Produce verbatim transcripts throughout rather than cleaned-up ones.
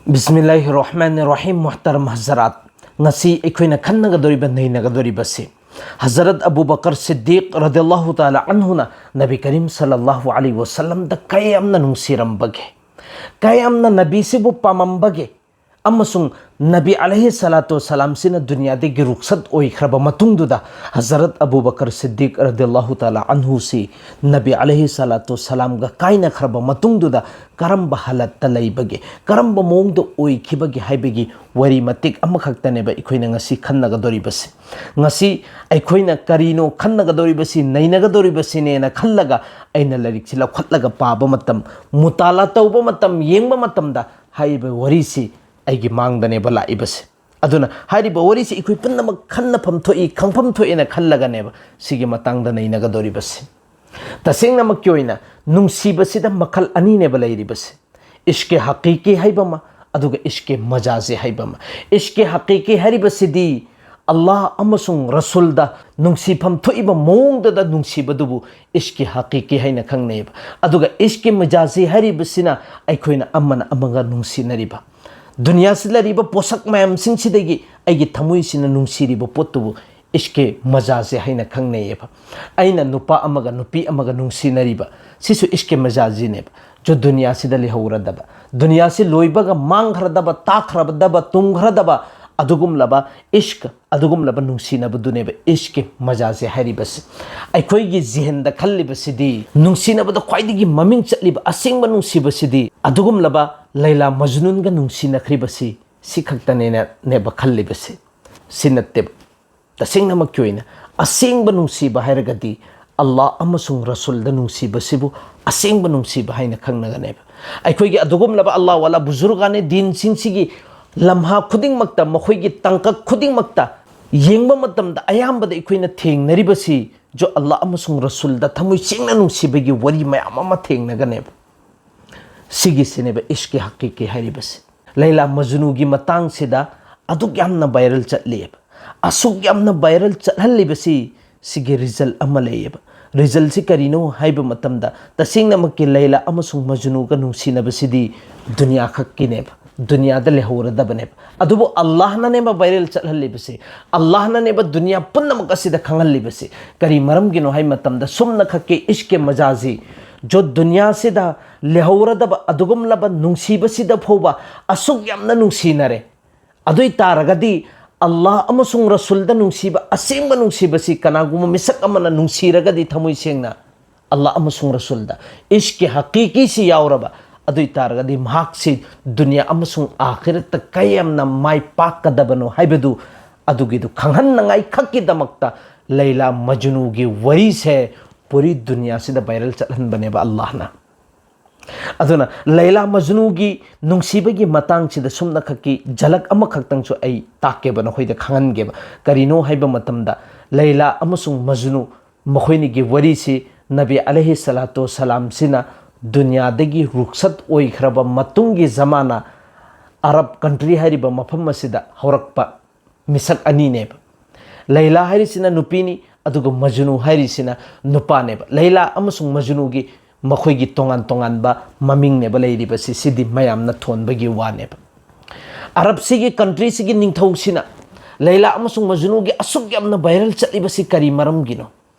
ꯕꯤꯁꯃꯤꯜꯂꯥꯍꯤꯔ ꯔꯍꯃꯥꯅꯤꯔ ꯔꯍꯤꯝ꯫ ꯃꯨꯍꯇꯔꯝ ꯍꯖꯔꯥꯠ, ꯉꯁꯤ ꯑꯩꯈꯣꯏꯅ ꯈꯟꯅꯒꯗꯧꯔꯤꯕ, ꯅꯩꯅꯒꯗꯧꯔꯤꯕꯁꯤ ꯍꯖꯔꯠ ꯑꯕꯨ ꯕꯀꯔ ꯁꯤꯗꯤꯛ ꯔꯗꯤꯌꯜꯂꯥꯍꯨ ꯇꯥꯂꯥ ꯑꯟꯍꯨꯅ ꯅꯕꯤ ꯀꯔꯤꯝ ꯁꯜꯂꯜꯂꯥꯍꯨ ꯑꯂꯩꯍꯤ ꯋꯥꯁꯜꯂꯝꯗ ꯀꯌꯥꯝꯅ ꯅꯨꯡꯁꯤꯔꯝꯕꯒꯦ, ꯀꯌꯥꯝꯅ ꯅꯕꯤꯁꯤꯕꯨ ꯄꯥꯝꯃꯝꯕꯒꯦ, ꯑꯃꯁꯨꯡ ꯅꯕꯤ ꯑꯂꯩꯍꯤ ꯁꯂꯥꯇꯨ ꯁꯂꯥꯝꯁꯤꯅ ꯗꯨꯅꯤꯌꯥꯗꯒꯤ ꯔꯨꯛꯁꯠ ꯑꯣꯏꯈ꯭ꯔꯕ ꯃꯇꯨꯡꯗꯨꯗ, ꯍꯖꯔꯠ ꯑꯕꯨ ꯕꯀꯔ ꯁꯤꯗꯤꯛ ꯔꯗꯤꯌꯜꯂꯥꯍꯨ ꯇꯥꯂꯥ ꯑꯟꯍꯨꯁꯤ ꯅꯕꯤ ꯑꯂꯩꯍꯤ ꯁꯂꯥꯇꯨ ꯁꯂꯥꯝꯒ ꯀꯥꯏꯅꯈ꯭ꯔꯕ ꯃꯇꯨꯡꯗꯨꯗ ꯀꯔꯝꯕ ꯍꯥꯂꯠꯇ ꯂꯩꯕꯒꯦ, ꯀꯔꯝꯕ ꯃꯑꯣꯡꯗ ꯑꯣꯏꯈꯤꯕꯒꯦ ꯍꯥꯏꯕꯒꯤ ꯋꯥꯔꯤ ꯃꯇꯦꯛ ꯑꯃꯈꯛꯇꯅꯦꯕ ꯑꯩꯈꯣꯏꯅ ꯉꯁꯤ ꯈꯟꯅꯒꯗꯧꯔꯤꯕꯁꯤ꯫ ꯉꯁꯤ ꯑꯩꯈꯣꯏꯅ ꯀꯔꯤꯅꯣ ꯈꯟꯅꯒꯗꯧꯔꯤꯕꯁꯤ, ꯅꯩꯅꯒꯗꯧꯔꯤꯕꯁꯤꯅꯦꯅ ꯈꯜꯂꯒ ꯑꯩꯅ ꯂꯥꯏꯔꯤꯛꯁꯤ ꯂꯧꯈꯠꯂꯒ ꯄꯥꯕ ꯃꯇꯝ, ꯃꯨꯇꯥꯂꯥ ꯇꯧꯕ ꯃꯇꯝ, ꯌꯦꯡꯕ ꯃꯇꯝꯗ ꯍꯥꯏꯔꯤꯕ ꯋꯥꯔꯤꯁꯤ ꯑꯩꯒꯤ ꯃꯥꯡꯗꯅꯦꯕ ꯂꯥꯛꯏꯕꯁꯦ꯫ ꯑꯗꯨꯅ ꯍꯥꯏꯔꯤꯕ ꯋꯥꯔꯤꯁꯤ ꯑꯩꯈꯣꯏ ꯄꯨꯝꯅꯃꯛ ꯈꯟꯅꯐꯝ ꯊꯣꯛꯏ, ꯈꯪꯐꯝ ꯊꯣꯛꯑꯦꯅ ꯈꯜꯂꯒꯅꯦꯕ ꯁꯤꯒꯤ ꯃꯇꯥꯡꯗ ꯅꯩꯅꯒꯗꯧꯔꯤꯕꯁꯤ꯫ ꯇꯁꯦꯡꯅꯃꯛꯀꯤ ꯑꯣꯏꯅ ꯅꯨꯡꯁꯤꯕꯁꯤꯗ ꯃꯈꯜ ꯑꯅꯤꯅꯦꯕ ꯂꯩꯔꯤꯕꯁꯤ, ꯏꯁ꯭ꯀꯦ ꯍꯀꯤꯀꯤ ꯍꯥꯏꯕ ꯑꯃ, ꯑꯗꯨꯒ ꯏꯁ꯭ꯀꯦ ꯃꯖꯥꯖꯤ ꯍꯥꯏꯕ ꯑꯃ꯫ ꯏꯁ꯭ꯀꯦ ꯍꯀꯤꯀꯤ ꯍꯥꯏꯔꯤꯕꯁꯤꯗꯤ ꯑꯜꯂꯥꯍ ꯑꯃꯁꯨꯡ ꯔꯁꯨꯜꯗ ꯅꯨꯡꯁꯤꯐꯝ ꯊꯣꯛꯏꯕ ꯃꯑꯣꯡꯗꯨꯗ ꯅꯨꯡꯁꯤꯕꯗꯨꯕꯨ ꯏꯁ꯭ꯀꯦ ꯍꯀꯤꯀꯤ ꯍꯥꯏꯅ ꯈꯪꯅꯩꯌꯦꯕ꯫ ꯑꯗꯨꯒ ꯏꯁ꯭ꯀꯦ ꯃꯖꯥꯖꯤ ꯍꯥꯏꯔꯤꯕꯁꯤꯅ ꯑꯩꯈꯣꯏꯅ ꯑꯃꯅ ꯑꯃꯒ ꯅꯨꯡꯁꯤꯅꯔꯤꯕ, ꯗꯨꯅꯤꯌꯥꯁꯤꯗ ꯂꯩꯔꯤꯕ ꯄꯣꯠꯁꯛ ꯃꯌꯥꯝꯁꯤꯡꯁꯤꯗꯒꯤ ꯑꯩꯒꯤ ꯊꯃꯣꯏꯁꯤꯅ ꯅꯨꯡꯁꯤꯔꯤꯕ ꯄꯣꯠꯇꯨꯕꯨ ꯏꯁ꯭ꯀꯦ ꯃꯖꯥꯖꯤ ꯍꯥꯏꯅ ꯈꯪꯅꯩꯌꯦꯕ꯫ ꯑꯩꯅ ꯅꯨꯄꯥ ꯑꯃꯒ ꯅꯨꯄꯤ ꯑꯃꯒ ꯅꯨꯡꯁꯤꯅꯔꯤꯕ, ꯁꯤꯁꯨ ꯏꯁ꯭ꯀꯦ ꯃꯖꯥꯖꯤꯅꯦꯕ꯫ ꯖꯣ ꯗꯨꯅꯤꯌꯥꯁꯤꯗ ꯂꯩꯍꯧꯔꯗꯕ, ꯗꯨꯅꯤꯌꯥꯁꯤ ꯂꯣꯏꯕꯒ ꯃꯥꯡꯈ꯭ꯔꯗꯕ, ꯇꯥꯈ꯭ꯔꯗꯕ, ꯇꯨꯝꯈ꯭ꯔꯗꯕ ꯑꯗꯨꯒꯨꯝꯂꯕ ꯏꯁ꯭ꯛ, ꯑꯗꯨꯒꯨꯝꯂꯕ ꯅꯨꯡꯁꯤꯅꯕꯗꯨꯅꯦꯕ ꯏꯁ꯭ꯀꯦ ꯃꯖꯥꯖꯤ ꯍꯥꯏꯔꯤꯕꯁꯤ꯫ ꯑꯩꯈꯣꯏꯒꯤ ꯖꯤꯍꯟꯗ ꯈꯜꯂꯤꯕꯁꯤꯗꯤ ꯅꯨꯡꯁꯤꯅꯕꯗ ꯈ꯭ꯋꯥꯏꯗꯒꯤ ꯃꯃꯤꯡ ꯆꯠꯂꯤꯕ ꯑꯁꯦꯡꯕ ꯅꯨꯡꯁꯤꯕꯁꯤꯗꯤ ꯑꯗꯨꯒꯨꯝꯂꯕ ꯂꯩꯂꯥ ꯃꯖꯅꯨꯟꯒ ꯅꯨꯡꯁꯤꯅꯈ꯭ꯔꯤꯕꯁꯤ, ꯁꯤ ꯈꯛꯇꯅꯦꯅꯅꯦꯕ ꯈꯜꯂꯤꯕꯁꯤ꯫ ꯁꯤ ꯅꯠꯇꯦꯕ꯫ ꯇꯁꯦꯡꯅꯃꯛꯀꯤ ꯑꯣꯏꯅ ꯑꯁꯦꯡꯕ ꯅꯨꯡꯁꯤꯕ ꯍꯥꯏꯔꯒꯗꯤ ꯑꯜꯂꯥꯍ ꯑꯃꯁꯨꯡ ꯔꯁꯨꯜꯗ ꯅꯨꯡꯁꯤꯕꯁꯤꯕꯨ ꯑꯁꯦꯡꯕ ꯅꯨꯡꯁꯤꯕ ꯍꯥꯏꯅ ꯈꯪꯅꯒꯅꯦꯕ꯫ ꯑꯩꯈꯣꯏꯒꯤ ꯑꯗꯨꯒꯨꯝꯂꯕ ꯑꯜꯂꯥꯍ ꯋꯥꯂꯥ ꯕꯨꯖꯨꯔꯒꯥꯅꯦ ꯗꯤꯟꯁꯤꯡꯁꯤꯒꯤ ꯂꯝꯍꯥ ꯈꯨꯗꯤꯡꯃꯛꯇ, ꯃꯈꯣꯏꯒꯤ ꯇꯥꯡꯀꯛ ꯈꯨꯗꯤꯡꯃꯛꯇ ꯌꯦꯡꯕ ꯃꯇꯝꯗ ꯑꯌꯥꯝꯕꯗ ꯑꯩꯈꯣꯏꯅ ꯊꯦꯡꯅꯔꯤꯕꯁꯤ ꯖꯣ ꯑꯜꯂꯥꯍ ꯑꯃꯁꯨꯡ ꯔꯁꯨꯜꯗ ꯊꯃꯣꯏ ꯁꯦꯡꯅ ꯅꯨꯡꯁꯤꯕꯒꯤ ꯋꯥꯔꯤ ꯃꯌꯥꯝ ꯑꯃ ꯊꯦꯡꯅꯒꯅꯦꯕ꯫ ꯁꯤꯒꯤꯁꯤꯅꯦꯕ ꯏꯁ꯭ꯀꯦ ꯍꯀꯤꯀꯤ ꯍꯥꯏꯔꯤꯕꯁꯤ꯫ ꯂꯩꯂꯥ ꯃꯖꯅꯨꯒꯤ ꯃꯇꯥꯡꯁꯤꯗ ꯑꯗꯨꯛ ꯌꯥꯝꯅ ꯚꯥꯏꯔꯦꯜ ꯆꯠꯂꯤꯑꯕ꯫ ꯑꯁꯨꯛ ꯌꯥꯝꯅ ꯚꯥꯏꯔꯦꯜ ꯆꯠꯍꯜꯂꯤꯕꯁꯤ, ꯁꯤꯒꯤ ꯔꯤꯖꯜ ꯑꯃ ꯂꯩꯌꯦꯕ꯫ ꯔꯤꯖꯜꯁꯤ ꯀꯔꯤꯅꯣ ꯍꯥꯏꯕ ꯃꯇꯝꯗ, ꯇꯁꯦꯡꯅꯃꯛꯀꯤ ꯂꯩꯂꯥ ꯑꯃꯁꯨꯡ ꯃꯖꯅꯨꯒ ꯅꯨꯡꯁꯤꯅꯕꯁꯤꯗꯤ ꯗꯨꯅꯤꯌꯥ ꯈꯛꯀꯤꯅꯦꯕ꯫ ꯗꯨꯅꯤꯌꯥꯗ ꯂꯩꯍꯧꯔꯗꯕꯅꯦꯕ꯫ ꯑꯗꯨꯕꯨ ꯑꯜꯂꯥꯍꯅꯅꯦꯕ viral ꯆꯠꯍꯜꯂꯤꯕꯁꯤ, ꯑꯜꯂꯥꯍꯅꯅꯦꯕ ꯗꯨꯅꯤꯌꯥ ꯄꯨꯝꯅꯃꯛ ꯑꯁꯤꯗ ꯈꯪꯍꯜꯂꯤꯕꯁꯤ꯫ ꯀꯔꯤ ꯃꯔꯝꯒꯤꯅꯣ ꯍꯥꯏꯕ ꯃꯇꯝꯗ, ꯁꯨꯝꯅꯈꯛꯀꯤ ꯏꯁ꯭ꯀꯦ ꯃꯖꯥꯖꯤ, ꯖꯣ ꯗꯨꯅꯤꯌꯥꯁꯤꯗ ꯂꯩꯍꯧꯔꯗꯕ ꯑꯗꯨꯒꯨꯝꯂꯕ ꯅꯨꯡꯁꯤꯕꯁꯤꯗ ꯐꯥꯎꯕ ꯑꯁꯨꯛ ꯌꯥꯝꯅ ꯅꯨꯡꯁꯤꯅꯔꯦ꯫ ꯑꯗꯨꯏ ꯇꯥꯔꯒꯗꯤ ꯑꯜꯂꯥꯍ ꯑꯃꯁꯨꯡ ꯔꯁꯨꯜꯗ ꯅꯨꯡꯁꯤꯕ, ꯑꯁꯦꯡꯕ ꯅꯨꯡꯁꯤꯕꯁꯤ, ꯀꯅꯥꯒꯨꯝꯕ ꯃꯤꯁꯛ ꯑꯃꯅ ꯅꯨꯡꯁꯤꯔꯒꯗꯤ ꯊꯃꯣꯏ ꯁꯦꯡꯅ, ꯑꯜꯂꯥꯍ ꯑꯃꯁꯨꯡ ꯔꯁꯨꯜꯗ ꯏꯁ꯭ꯀꯦ ꯍꯀꯤꯀꯤꯁꯤ ꯌꯥꯎꯔꯕ, ꯑꯗꯨꯏ ꯇꯥꯔꯒꯗꯤ ꯃꯍꯥꯛꯁꯤ ꯗꯨꯅꯤꯌꯥ ꯑꯃꯁꯨꯡ ꯑꯥꯈꯤꯔꯠꯇ ꯀꯌꯥꯝꯅ ꯃꯥꯏ ꯄꯥꯛꯀꯗꯕꯅꯣ ꯍꯥꯏꯕꯗꯨ, ꯑꯗꯨꯒꯤꯗꯨ ꯈꯪꯍꯟꯅꯉꯥꯏ ꯈꯛꯀꯤꯗꯃꯛꯇ ꯂꯩꯂꯥ ꯃꯖꯅꯨꯒꯤ ꯋꯥꯔꯤꯁꯦ ꯄꯨꯔꯤ ꯗꯨꯅꯤꯌꯥꯁꯤꯗ viral ꯆꯠꯍꯟꯕꯅꯦꯕ ꯑꯜꯂꯥꯍꯅ꯫ ꯑꯗꯨꯅ ꯂꯩꯂꯥ ꯃꯖꯅꯨꯒꯤ ꯅꯨꯡꯁꯤꯕꯒꯤ ꯃꯇꯥꯡꯁꯤꯗ ꯁꯨꯝꯅꯈꯛꯀꯤ ꯖꯂꯛ ꯑꯃꯈꯛꯇꯪꯁꯨ ꯑꯩ ꯇꯥꯛꯀꯦꯕ, ꯅꯈꯣꯏꯗ ꯈꯪꯍꯟꯒꯦꯕ꯫ ꯀꯔꯤꯅꯣ ꯍꯥꯏꯕ ꯃꯇꯝꯗ, ꯂꯩꯂꯥ ꯑꯃꯁꯨꯡ ꯃꯖꯅꯨ ꯃꯈꯣꯏꯅꯤꯒꯤ ꯋꯥꯔꯤꯁꯤ ꯅꯕꯤ ꯑꯂꯩꯍꯤ ꯁꯂꯥꯇꯨ ꯁꯂꯥꯝꯁꯤꯅ ꯗꯨꯅꯤꯌꯥꯗꯒꯤ ꯔꯨꯈꯁꯠ ꯑꯣꯏꯈ꯭ꯔꯕ ꯃꯇꯨꯡꯒꯤ ꯖꯃꯥꯅꯥ, ꯑꯔꯕ country ꯍꯥꯏꯔꯤꯕ ꯃꯐꯝ ꯑꯁꯤꯗ ꯍꯧꯔꯛꯄ ꯃꯤꯁꯛ ꯑꯅꯤꯅꯦꯕ꯫ ꯂꯩꯂꯥ ꯍꯥꯏꯔꯤꯁꯤꯅ ꯅꯨꯄꯤꯅꯤ, ꯑꯗꯨꯒ ꯃꯖꯅꯨ ꯍꯥꯏꯔꯤꯁꯤꯅ ꯅꯨꯄꯥꯅꯦꯕ꯫ ꯂꯩꯂꯥ ꯑꯃꯁꯨꯡ ꯃꯖꯅꯨꯒꯤ ꯃꯈꯣꯏꯒꯤ ꯇꯣꯉꯥꯟ ꯇꯣꯉꯥꯟꯕ ꯃꯃꯤꯡꯅꯦꯕ ꯂꯩꯔꯤꯕꯁꯤ, ꯁꯤꯗꯤ ꯃꯌꯥꯝꯅ ꯊꯣꯟꯕꯒꯤ ꯋꯥꯅꯦꯕ꯫ ꯑꯔꯕꯁꯤꯒꯤ countryꯁꯤꯒꯤ ꯅꯤꯡꯊꯧꯁꯤꯅ ꯂꯩꯂꯥ ꯑꯃꯁꯨꯡ ꯃꯖꯅꯨꯒꯤ ꯑꯁꯨꯛ ꯌꯥꯝꯅ viral ꯆꯠꯂꯤꯕꯁꯤ ꯀꯔꯤ ꯃꯔꯝꯒꯤꯅꯣ?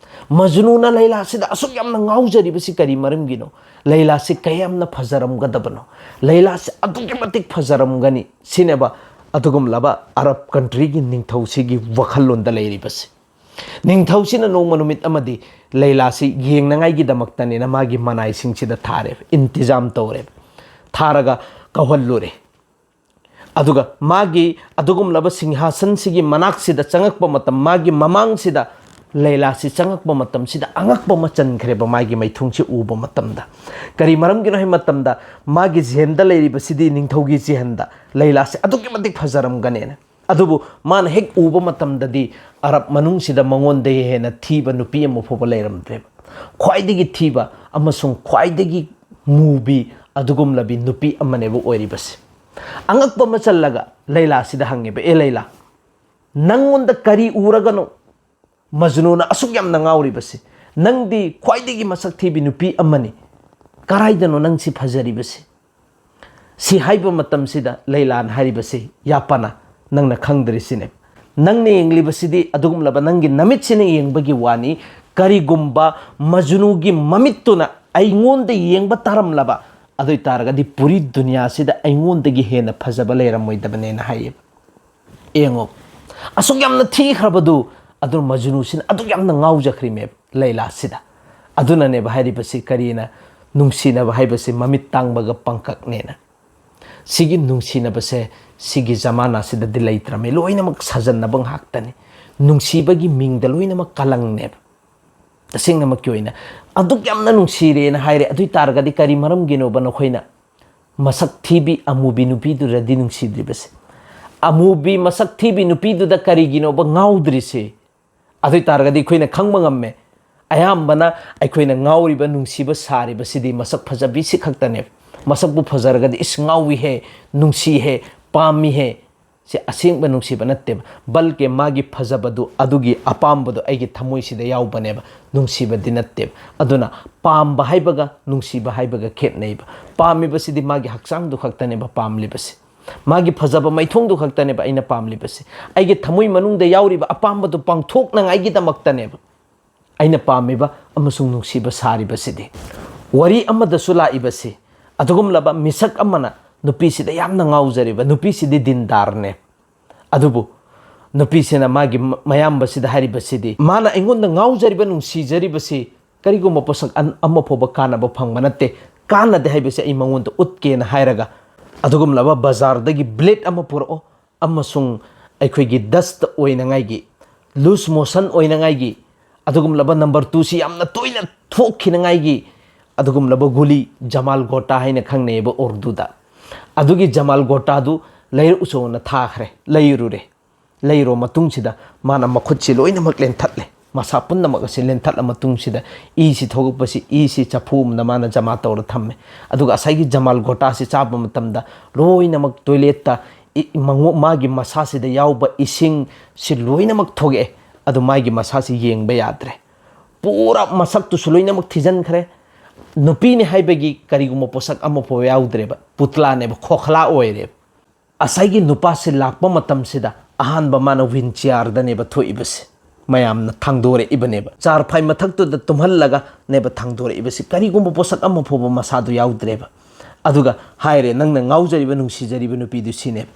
ꯃꯖꯅꯨꯅ ꯂꯩꯂꯥꯁꯤꯗ ꯑꯁꯨꯛ ꯌꯥꯝꯅ ꯉꯥꯎꯖꯔꯤꯕꯁꯤ ꯀꯔꯤ ꯃꯔꯝꯒꯤꯅꯣ? ꯂꯩꯂꯥꯁꯤ ꯀꯌꯥꯝꯅ ꯐꯖꯔꯝꯒꯗꯕꯅꯣ? ꯂꯩꯂꯥꯁꯤ ꯑꯗꯨꯛꯀꯤ ꯃꯇꯤꯛ ꯐꯖꯔꯝꯒꯅꯤ ꯁꯤꯅꯦꯕ ꯑꯗꯨꯒꯨꯝꯂꯕ ꯑꯔꯕ countryꯒꯤ ꯅꯤꯡꯊꯧꯁꯤꯒꯤ ꯋꯥꯈꯜꯂꯣꯟꯗ ꯂꯩꯔꯤꯕꯁꯤ꯫ ꯅꯤꯡꯊꯧꯁꯤꯅ ꯅꯣꯡꯃ ꯅꯨꯃꯤꯠ ꯑꯃꯗꯤ ꯂꯩꯂꯥꯁꯤ ꯌꯦꯡꯅꯉꯥꯏꯒꯤꯗꯃꯛꯇꯅꯦꯅ ꯃꯥꯒꯤ ꯃꯅꯥꯏꯁꯤꯡꯁꯤꯗ ꯊꯥꯔꯦꯕ, ꯏꯟꯇꯤꯖꯥꯝ ꯇꯧꯔꯦꯕ, ꯊꯥꯔꯒ ꯀꯧꯍꯜꯂꯨꯔꯦ꯫ ꯑꯗꯨꯒ ꯃꯥꯒꯤ ꯑꯗꯨꯒꯨꯝꯂꯕ ꯁꯤꯡꯍꯥꯁꯟꯁꯤꯒꯤ ꯃꯅꯥꯛꯁꯤꯗ ꯆꯪꯉꯛꯄ ꯃꯇꯝ, ꯃꯥꯒꯤ ꯃꯃꯥꯡꯁꯤꯗ ꯂꯩꯂꯥꯁꯤ ꯆꯪꯉꯛꯄ ꯃꯇꯝꯁꯤꯗ ꯑꯉꯛꯄ ꯑꯃ ꯆꯟꯈ꯭ꯔꯦꯕ꯫ ꯃꯥꯒꯤ ꯃꯥꯏꯊꯣꯡꯁꯤ ꯎꯕ ꯃꯇꯝꯗ, ꯀꯔꯤ ꯃꯔꯝꯒꯤꯅꯣ ꯍꯥꯏꯕ ꯃꯇꯝꯗ, ꯃꯥꯒꯤ ꯖꯦꯍꯟꯗ ꯂꯩꯔꯤꯕꯁꯤꯗꯤ ꯅꯤꯡꯊꯧꯒꯤ ꯖꯦꯍꯟꯗ ꯂꯩꯂꯥꯁꯤ ꯑꯗꯨꯛꯀꯤ ꯃꯇꯤꯛ ꯐꯖꯔꯝꯒꯅꯦꯅ꯫ ꯑꯗꯨꯕꯨ ꯃꯥꯅ ꯍꯦꯛ ꯎꯕ ꯃꯇꯝꯗꯗꯤ ꯑꯔꯕ ꯃꯅꯨꯡꯁꯤꯗ ꯃꯉꯣꯟꯗꯒꯤ ꯍꯦꯟꯅ ꯊꯤꯕ ꯅꯨꯄꯤ ꯑꯃ ꯐꯥꯎꯕ ꯂꯩꯔꯝꯗ꯭ꯔꯦꯕ꯫ ꯈ꯭ꯋꯥꯏꯗꯒꯤ ꯊꯤꯕ ꯑꯃꯁꯨꯡ ꯈ꯭ꯋꯥꯏꯗꯒꯤ ꯃꯨꯕꯤ ꯑꯗꯨꯒꯨꯝꯂꯕꯤ ꯅꯨꯄꯤ ꯑꯃꯅꯦꯕ ꯑꯣꯏꯔꯤꯕꯁꯦ꯫ ꯑꯉꯛꯄ ꯑꯃ ꯆꯜꯂꯒ ꯂꯩꯂꯥꯁꯤꯗ ꯍꯪꯉꯦꯕ, "ꯑꯦ ꯂꯩꯂꯥ, ꯅꯪꯉꯣꯟꯗ ꯀꯔꯤ ꯎꯔꯒꯅꯣ ꯃꯖꯅꯨꯅ ꯑꯁꯨꯛ ꯌꯥꯝꯅ ꯉꯥꯎꯔꯤꯕꯁꯤ? ꯅꯪꯗꯤ ꯈ꯭ꯋꯥꯏꯗꯒꯤ ꯃꯁꯛ ꯊꯤꯕꯤ ꯅꯨꯄꯤ ꯑꯃꯅꯤ, ꯀꯔꯥꯏꯗꯅꯣ ꯅꯪꯁꯤ ꯐꯖꯔꯤꯕꯁꯤ?" ꯁꯤ ꯍꯥꯏꯕ ꯃꯇꯝꯁꯤꯗ ꯂꯩꯂꯥꯅ ꯍꯥꯏꯔꯤꯕꯁꯤ, "ꯌꯥꯄꯅ, ꯅꯪꯅ ꯈꯪꯗ꯭ꯔꯤꯁꯤꯅꯦ꯫ ꯅꯪꯅ ꯌꯦꯡꯂꯤꯕꯁꯤꯗꯤ ꯑꯗꯨꯒꯨꯝꯂꯕ ꯅꯪꯒꯤ ꯅꯃꯤꯠꯁꯤꯅ ꯌꯦꯡꯕꯒꯤ ꯋꯥꯅꯤ꯫ ꯀꯔꯤꯒꯨꯝꯕ ꯃꯖꯅꯨꯒꯤ ꯃꯃꯤꯠꯇꯨꯅ ꯑꯩꯉꯣꯟꯗ ꯌꯦꯡꯕ ꯇꯥꯔꯝꯂꯕ, ꯑꯗꯨ ꯑꯣꯏ ꯇꯥꯔꯒꯗꯤ ꯄꯨꯔꯤ ꯗꯨꯅꯤꯌꯥꯁꯤꯗ ꯑꯩꯉꯣꯟꯗꯒꯤ ꯍꯦꯟꯅ ꯐꯖꯕ ꯂꯩꯔꯝꯃꯣꯏꯗꯕꯅꯦꯅ" ꯍꯥꯏꯌꯦꯕ꯫ ꯌꯦꯡꯉꯣ, ꯑꯁꯨꯛ ꯌꯥꯝꯅ ꯊꯤꯈ꯭ꯔꯕꯗꯨ, ꯑꯗꯨ ꯃꯖꯅꯨꯁꯤꯅ ꯑꯗꯨꯛ ꯌꯥꯝꯅ ꯉꯥꯎꯖꯈ꯭ꯔꯤꯃꯦꯕ ꯂꯩꯂꯥꯁꯤꯗ꯫ ꯑꯗꯨꯅꯅꯦꯕ ꯍꯥꯏꯔꯤꯕꯁꯤ, ꯀꯔꯤꯅ, "ꯅꯨꯡꯁꯤꯅꯕ ꯍꯥꯏꯕꯁꯤ ꯃꯃꯤꯠ ꯇꯥꯡꯕꯒ ꯄꯪꯀꯛꯅꯦꯅ"꯫ ꯁꯤꯒꯤ ꯅꯨꯡꯁꯤꯅꯕꯁꯦ ꯁꯤꯒꯤ ꯖꯃꯥꯅꯥꯁꯤꯗꯗꯤ ꯂꯩꯇ꯭ꯔꯃꯦ, ꯂꯣꯏꯅꯃꯛ ꯁꯥꯖꯟꯅꯕ ꯉꯥꯛꯇꯅꯤ꯫ ꯅꯨꯡꯁꯤꯕꯒꯤ ꯃꯤꯡꯗ ꯂꯣꯏꯅꯃꯛ ꯀꯂꯪꯅꯦꯕ꯫ ꯇꯁꯦꯡꯅꯃꯛꯀꯤ ꯑꯣꯏꯅ ꯑꯗꯨꯛ ꯌꯥꯝꯅ ꯅꯨꯡꯁꯤꯔꯦꯅ ꯍꯥꯏꯔꯦ, ꯑꯗꯨ ꯑꯣꯏ ꯇꯥꯔꯒꯗꯤ ꯀꯔꯤ ꯃꯔꯝꯒꯤꯅꯣꯕ ꯅꯈꯣꯏꯅ ꯃꯁꯛ ꯊꯤꯕꯤ ꯑꯃꯨꯕꯤ ꯅꯨꯄꯤꯗꯨꯗꯗꯤ ꯅꯨꯡꯁꯤꯗ꯭ꯔꯤꯕꯁꯦ? ꯑꯃꯨꯕꯤ ꯃꯁꯛ ꯊꯤꯕꯤ ꯅꯨꯄꯤꯗꯨꯗ ꯀꯔꯤꯒꯤꯅꯣꯕ ꯉꯥꯎꯗ꯭ꯔꯤꯁꯦ? ꯑꯗꯨ ꯑꯣꯏ ꯇꯥꯔꯒꯗꯤ ꯑꯩꯈꯣꯏꯅ ꯈꯪꯕ ꯉꯝꯃꯦ, ꯑꯌꯥꯝꯕꯅ ꯑꯩꯈꯣꯏꯅ ꯉꯥꯎꯔꯤꯕ, ꯅꯨꯡꯁꯤꯕ ꯁꯥꯔꯤꯕꯁꯤꯗꯤ ꯃꯁꯛ ꯐꯖꯕꯤꯁꯤ ꯈꯛꯇꯅꯦꯕ꯫ ꯃꯁꯛꯄꯨ ꯐꯖꯔꯒꯗꯤ "ꯏꯁ, ꯉꯥꯎꯏꯍꯦ, ꯅꯨꯡꯁꯤꯍꯦ, ꯄꯥꯝꯃꯤꯍꯦ"꯫ ꯁꯤ ꯑꯁꯦꯡꯕ ꯅꯨꯡꯁꯤꯕ ꯅꯠꯇꯦꯕ, ꯕꯜꯀꯦ ꯃꯥꯒꯤ ꯐꯖꯕꯗꯨ, ꯑꯗꯨꯒꯤ ꯑꯄꯥꯝꯕꯗꯨ ꯑꯩꯒꯤ ꯊꯃꯣꯏꯁꯤꯗ ꯌꯥꯎꯕꯅꯦꯕ, ꯅꯨꯡꯁꯤꯕꯗꯤ ꯅꯠꯇꯦꯕ꯫ ꯑꯗꯨꯅ ꯄꯥꯝꯕ ꯍꯥꯏꯕꯒ ꯅꯨꯡꯁꯤꯕ ꯍꯥꯏꯕꯒ ꯈꯦꯠꯅꯩꯕ꯫ ꯄꯥꯝꯃꯤꯕꯁꯤꯗꯤ ꯃꯥꯒꯤ ꯍꯛꯆꯥꯡꯗꯨ ꯈꯛꯇꯅꯦꯕ ꯄꯥꯝꯂꯤꯕꯁꯤ, ꯃꯥꯒꯤ ꯐꯖꯕ ꯃꯥꯏꯊꯣꯡꯗꯨ ꯈꯛꯇꯅꯦꯕ ꯑꯩꯅ ꯄꯥꯝꯂꯤꯕꯁꯤ, ꯑꯩꯒꯤ ꯊꯃꯣꯏ ꯃꯅꯨꯡꯗ ꯌꯥꯎꯔꯤꯕ ꯑꯄꯥꯝꯕꯗꯨ ꯄꯥꯡꯊꯣꯛꯅꯉꯥꯏꯒꯤꯗꯃꯛꯇꯅꯦꯕ ꯑꯩꯅ ꯄꯥꯝꯃꯤꯕ ꯑꯃꯁꯨꯡ ꯅꯨꯡꯁꯤꯕ ꯁꯥꯔꯤꯕꯁꯤꯗꯤ꯫ ꯋꯥꯔꯤ ꯑꯃꯗꯁꯨ ꯂꯥꯛꯏꯕꯁꯤ, ꯑꯗꯨꯒꯨꯝꯂꯕ ꯃꯤꯁꯛ ꯑꯃꯅ ꯅꯨꯄꯤꯁꯤꯗ ꯌꯥꯝꯅ ꯉꯥꯎꯖꯔꯤꯕ, ꯅꯨꯄꯤꯁꯤꯗꯤ ꯗꯤꯟꯗꯥꯔꯅꯦ, ꯑꯗꯨꯕꯨ ꯅꯨꯄꯤꯁꯤꯅ ꯃꯥꯒꯤ ꯃ-, ꯃꯌꯥꯝꯕꯁꯤꯗ ꯍꯥꯏꯔꯤꯕꯁꯤꯗꯤ, "ꯃꯥꯅ ꯑꯩꯉꯣꯟꯗ ꯉꯥꯎꯖꯔꯤꯕ, ꯅꯨꯡꯁꯤꯖꯔꯤꯕꯁꯤ ꯀꯔꯤꯒꯨꯝꯕ ꯄꯣꯠꯁꯛ ꯑꯟ-, ꯑꯃ ꯐꯥꯎꯕ ꯀꯥꯟꯅꯕ ꯐꯪꯕ ꯅꯠꯇꯦ, ꯀꯥꯟꯅꯗꯦ ꯍꯥꯏꯕꯁꯤ ꯑꯩ ꯃꯉꯣꯟꯗ ꯎꯠꯀꯦꯅ" ꯍꯥꯏꯔꯒ, ꯑꯗꯨꯒꯨꯝꯂꯕ ꯕꯖꯥꯔꯗꯒꯤ blade ꯑꯃ ꯄꯨꯔꯛꯑꯣ ꯑꯃꯁꯨꯡ ꯑꯩꯈꯣꯏꯒꯤ dust ꯑꯣꯏꯅꯉꯥꯏꯒꯤ, loose motion ꯑꯣꯏꯅꯉꯥꯏꯒꯤ, ꯑꯗꯨꯒꯨꯝꯂꯕ number two ꯁꯤ ꯌꯥꯝꯅ ꯇꯣꯏꯅ ꯊꯣꯛꯈꯤꯅꯉꯥꯏꯒꯤ ꯑꯗꯨꯒꯨꯝꯂꯕ ꯒꯨꯂꯤ, ꯖꯃꯥꯜ ꯒꯣꯇꯥ ꯍꯥꯏꯅ ꯈꯪꯅꯩꯑꯕ ꯎꯔꯗꯨꯗ, ꯑꯗꯨꯒꯤ ꯖꯃꯥꯜ ꯒꯣꯇꯥꯗꯨ ꯂꯩꯔꯛꯎꯆꯣꯅ ꯊꯥꯈ꯭ꯔꯦ, ꯂꯩꯔꯨꯔꯦ꯫ ꯂꯩꯔꯨ ꯃꯇꯨꯡꯁꯤꯗ ꯃꯥꯅ ꯃꯈꯨꯠꯁꯤ ꯂꯣꯏꯅꯃꯛ ꯂꯦꯟꯊꯠꯂꯦ, ꯃꯁꯥ ꯄꯨꯝꯅꯃꯛ ꯑꯁꯤ ꯂꯦꯟꯊꯠꯂ ꯃꯇꯨꯡꯁꯤꯗ ꯏꯁꯤ ꯊꯣꯛꯂꯛꯄꯁꯤ, ꯏꯁꯤ ꯆꯐꯨ ꯑꯃꯗ ꯃꯥꯅ ꯖꯃꯥ ꯇꯧꯔ ꯊꯝꯃꯦ꯫ ꯑꯗꯨꯒ ꯉꯁꯥꯏꯒꯤ ꯖꯃꯥꯜ ꯒꯣꯇꯥꯁꯤ ꯆꯥꯕ ꯃꯇꯝꯗ ꯂꯣꯏꯅꯃꯛ toiletꯇ ꯏ-, ꯃꯉꯣ-, ꯃꯥꯒꯤ ꯃꯁꯥꯁꯤꯗ ꯌꯥꯎꯕ ꯏꯁꯤꯡꯁꯤ ꯂꯣꯏꯅꯃꯛ ꯊꯣꯛꯂꯛꯑꯦ꯫ ꯑꯗꯨ ꯃꯥꯒꯤ ꯃꯁꯥꯁꯤ ꯌꯦꯡꯕ ꯌꯥꯗ꯭ꯔꯦ, ꯄꯨꯔꯥ ꯃꯁꯛꯇꯨꯁꯨ ꯂꯣꯏꯅꯃꯛ ꯊꯤꯖꯤꯟꯈ꯭ꯔꯦ꯫ ꯅꯨꯄꯤꯅꯤ ꯍꯥꯏꯕꯒꯤ ꯀꯔꯤꯒꯨꯝꯕ ꯄꯣꯠꯁꯛ ꯑꯃꯐꯥꯎ ꯌꯥꯎꯗ꯭ꯔꯦꯕ, ꯄꯨꯇꯂꯥꯅꯦꯕ, ꯈꯣꯈꯂꯥ ꯑꯣꯏꯔꯦꯕ꯫ ꯉꯁꯥꯏꯒꯤ ꯅꯨꯄꯥꯁꯤ ꯂꯥꯛꯄ ꯃꯇꯝꯁꯤꯗ ꯑꯍꯥꯟꯕ ꯃꯥꯅ ꯋꯤꯟ ꯆꯤꯌꯥꯔꯗꯅꯦꯕ ꯊꯣꯛꯏꯕꯁꯦ, ꯃꯌꯥꯝꯅ ꯊꯥꯡꯗꯣꯔꯛꯏꯕꯅꯦꯕ꯫ ꯆꯥꯔꯐꯥꯏ ꯃꯊꯛꯇꯨꯗ ꯇꯨꯝꯍꯜꯂꯒꯅꯦꯕ ꯊꯥꯡꯗꯣꯔꯛꯏꯕꯁꯤ, ꯀꯔꯤꯒꯨꯝꯕ ꯄꯣꯠꯁꯛ ꯑꯃ ꯐꯥꯎꯕ ꯃꯁꯥꯗꯨ ꯌꯥꯎꯗ꯭ꯔꯦꯕ꯫ ꯑꯗꯨꯒ ꯍꯥꯏꯔꯦ, "ꯅꯪꯅ ꯉꯥꯎꯖꯔꯤꯕ, ꯅꯨꯡꯁꯤꯖꯔꯤꯕ ꯅꯨꯄꯤꯗꯨ ꯁꯤꯅꯦꯕ"꯫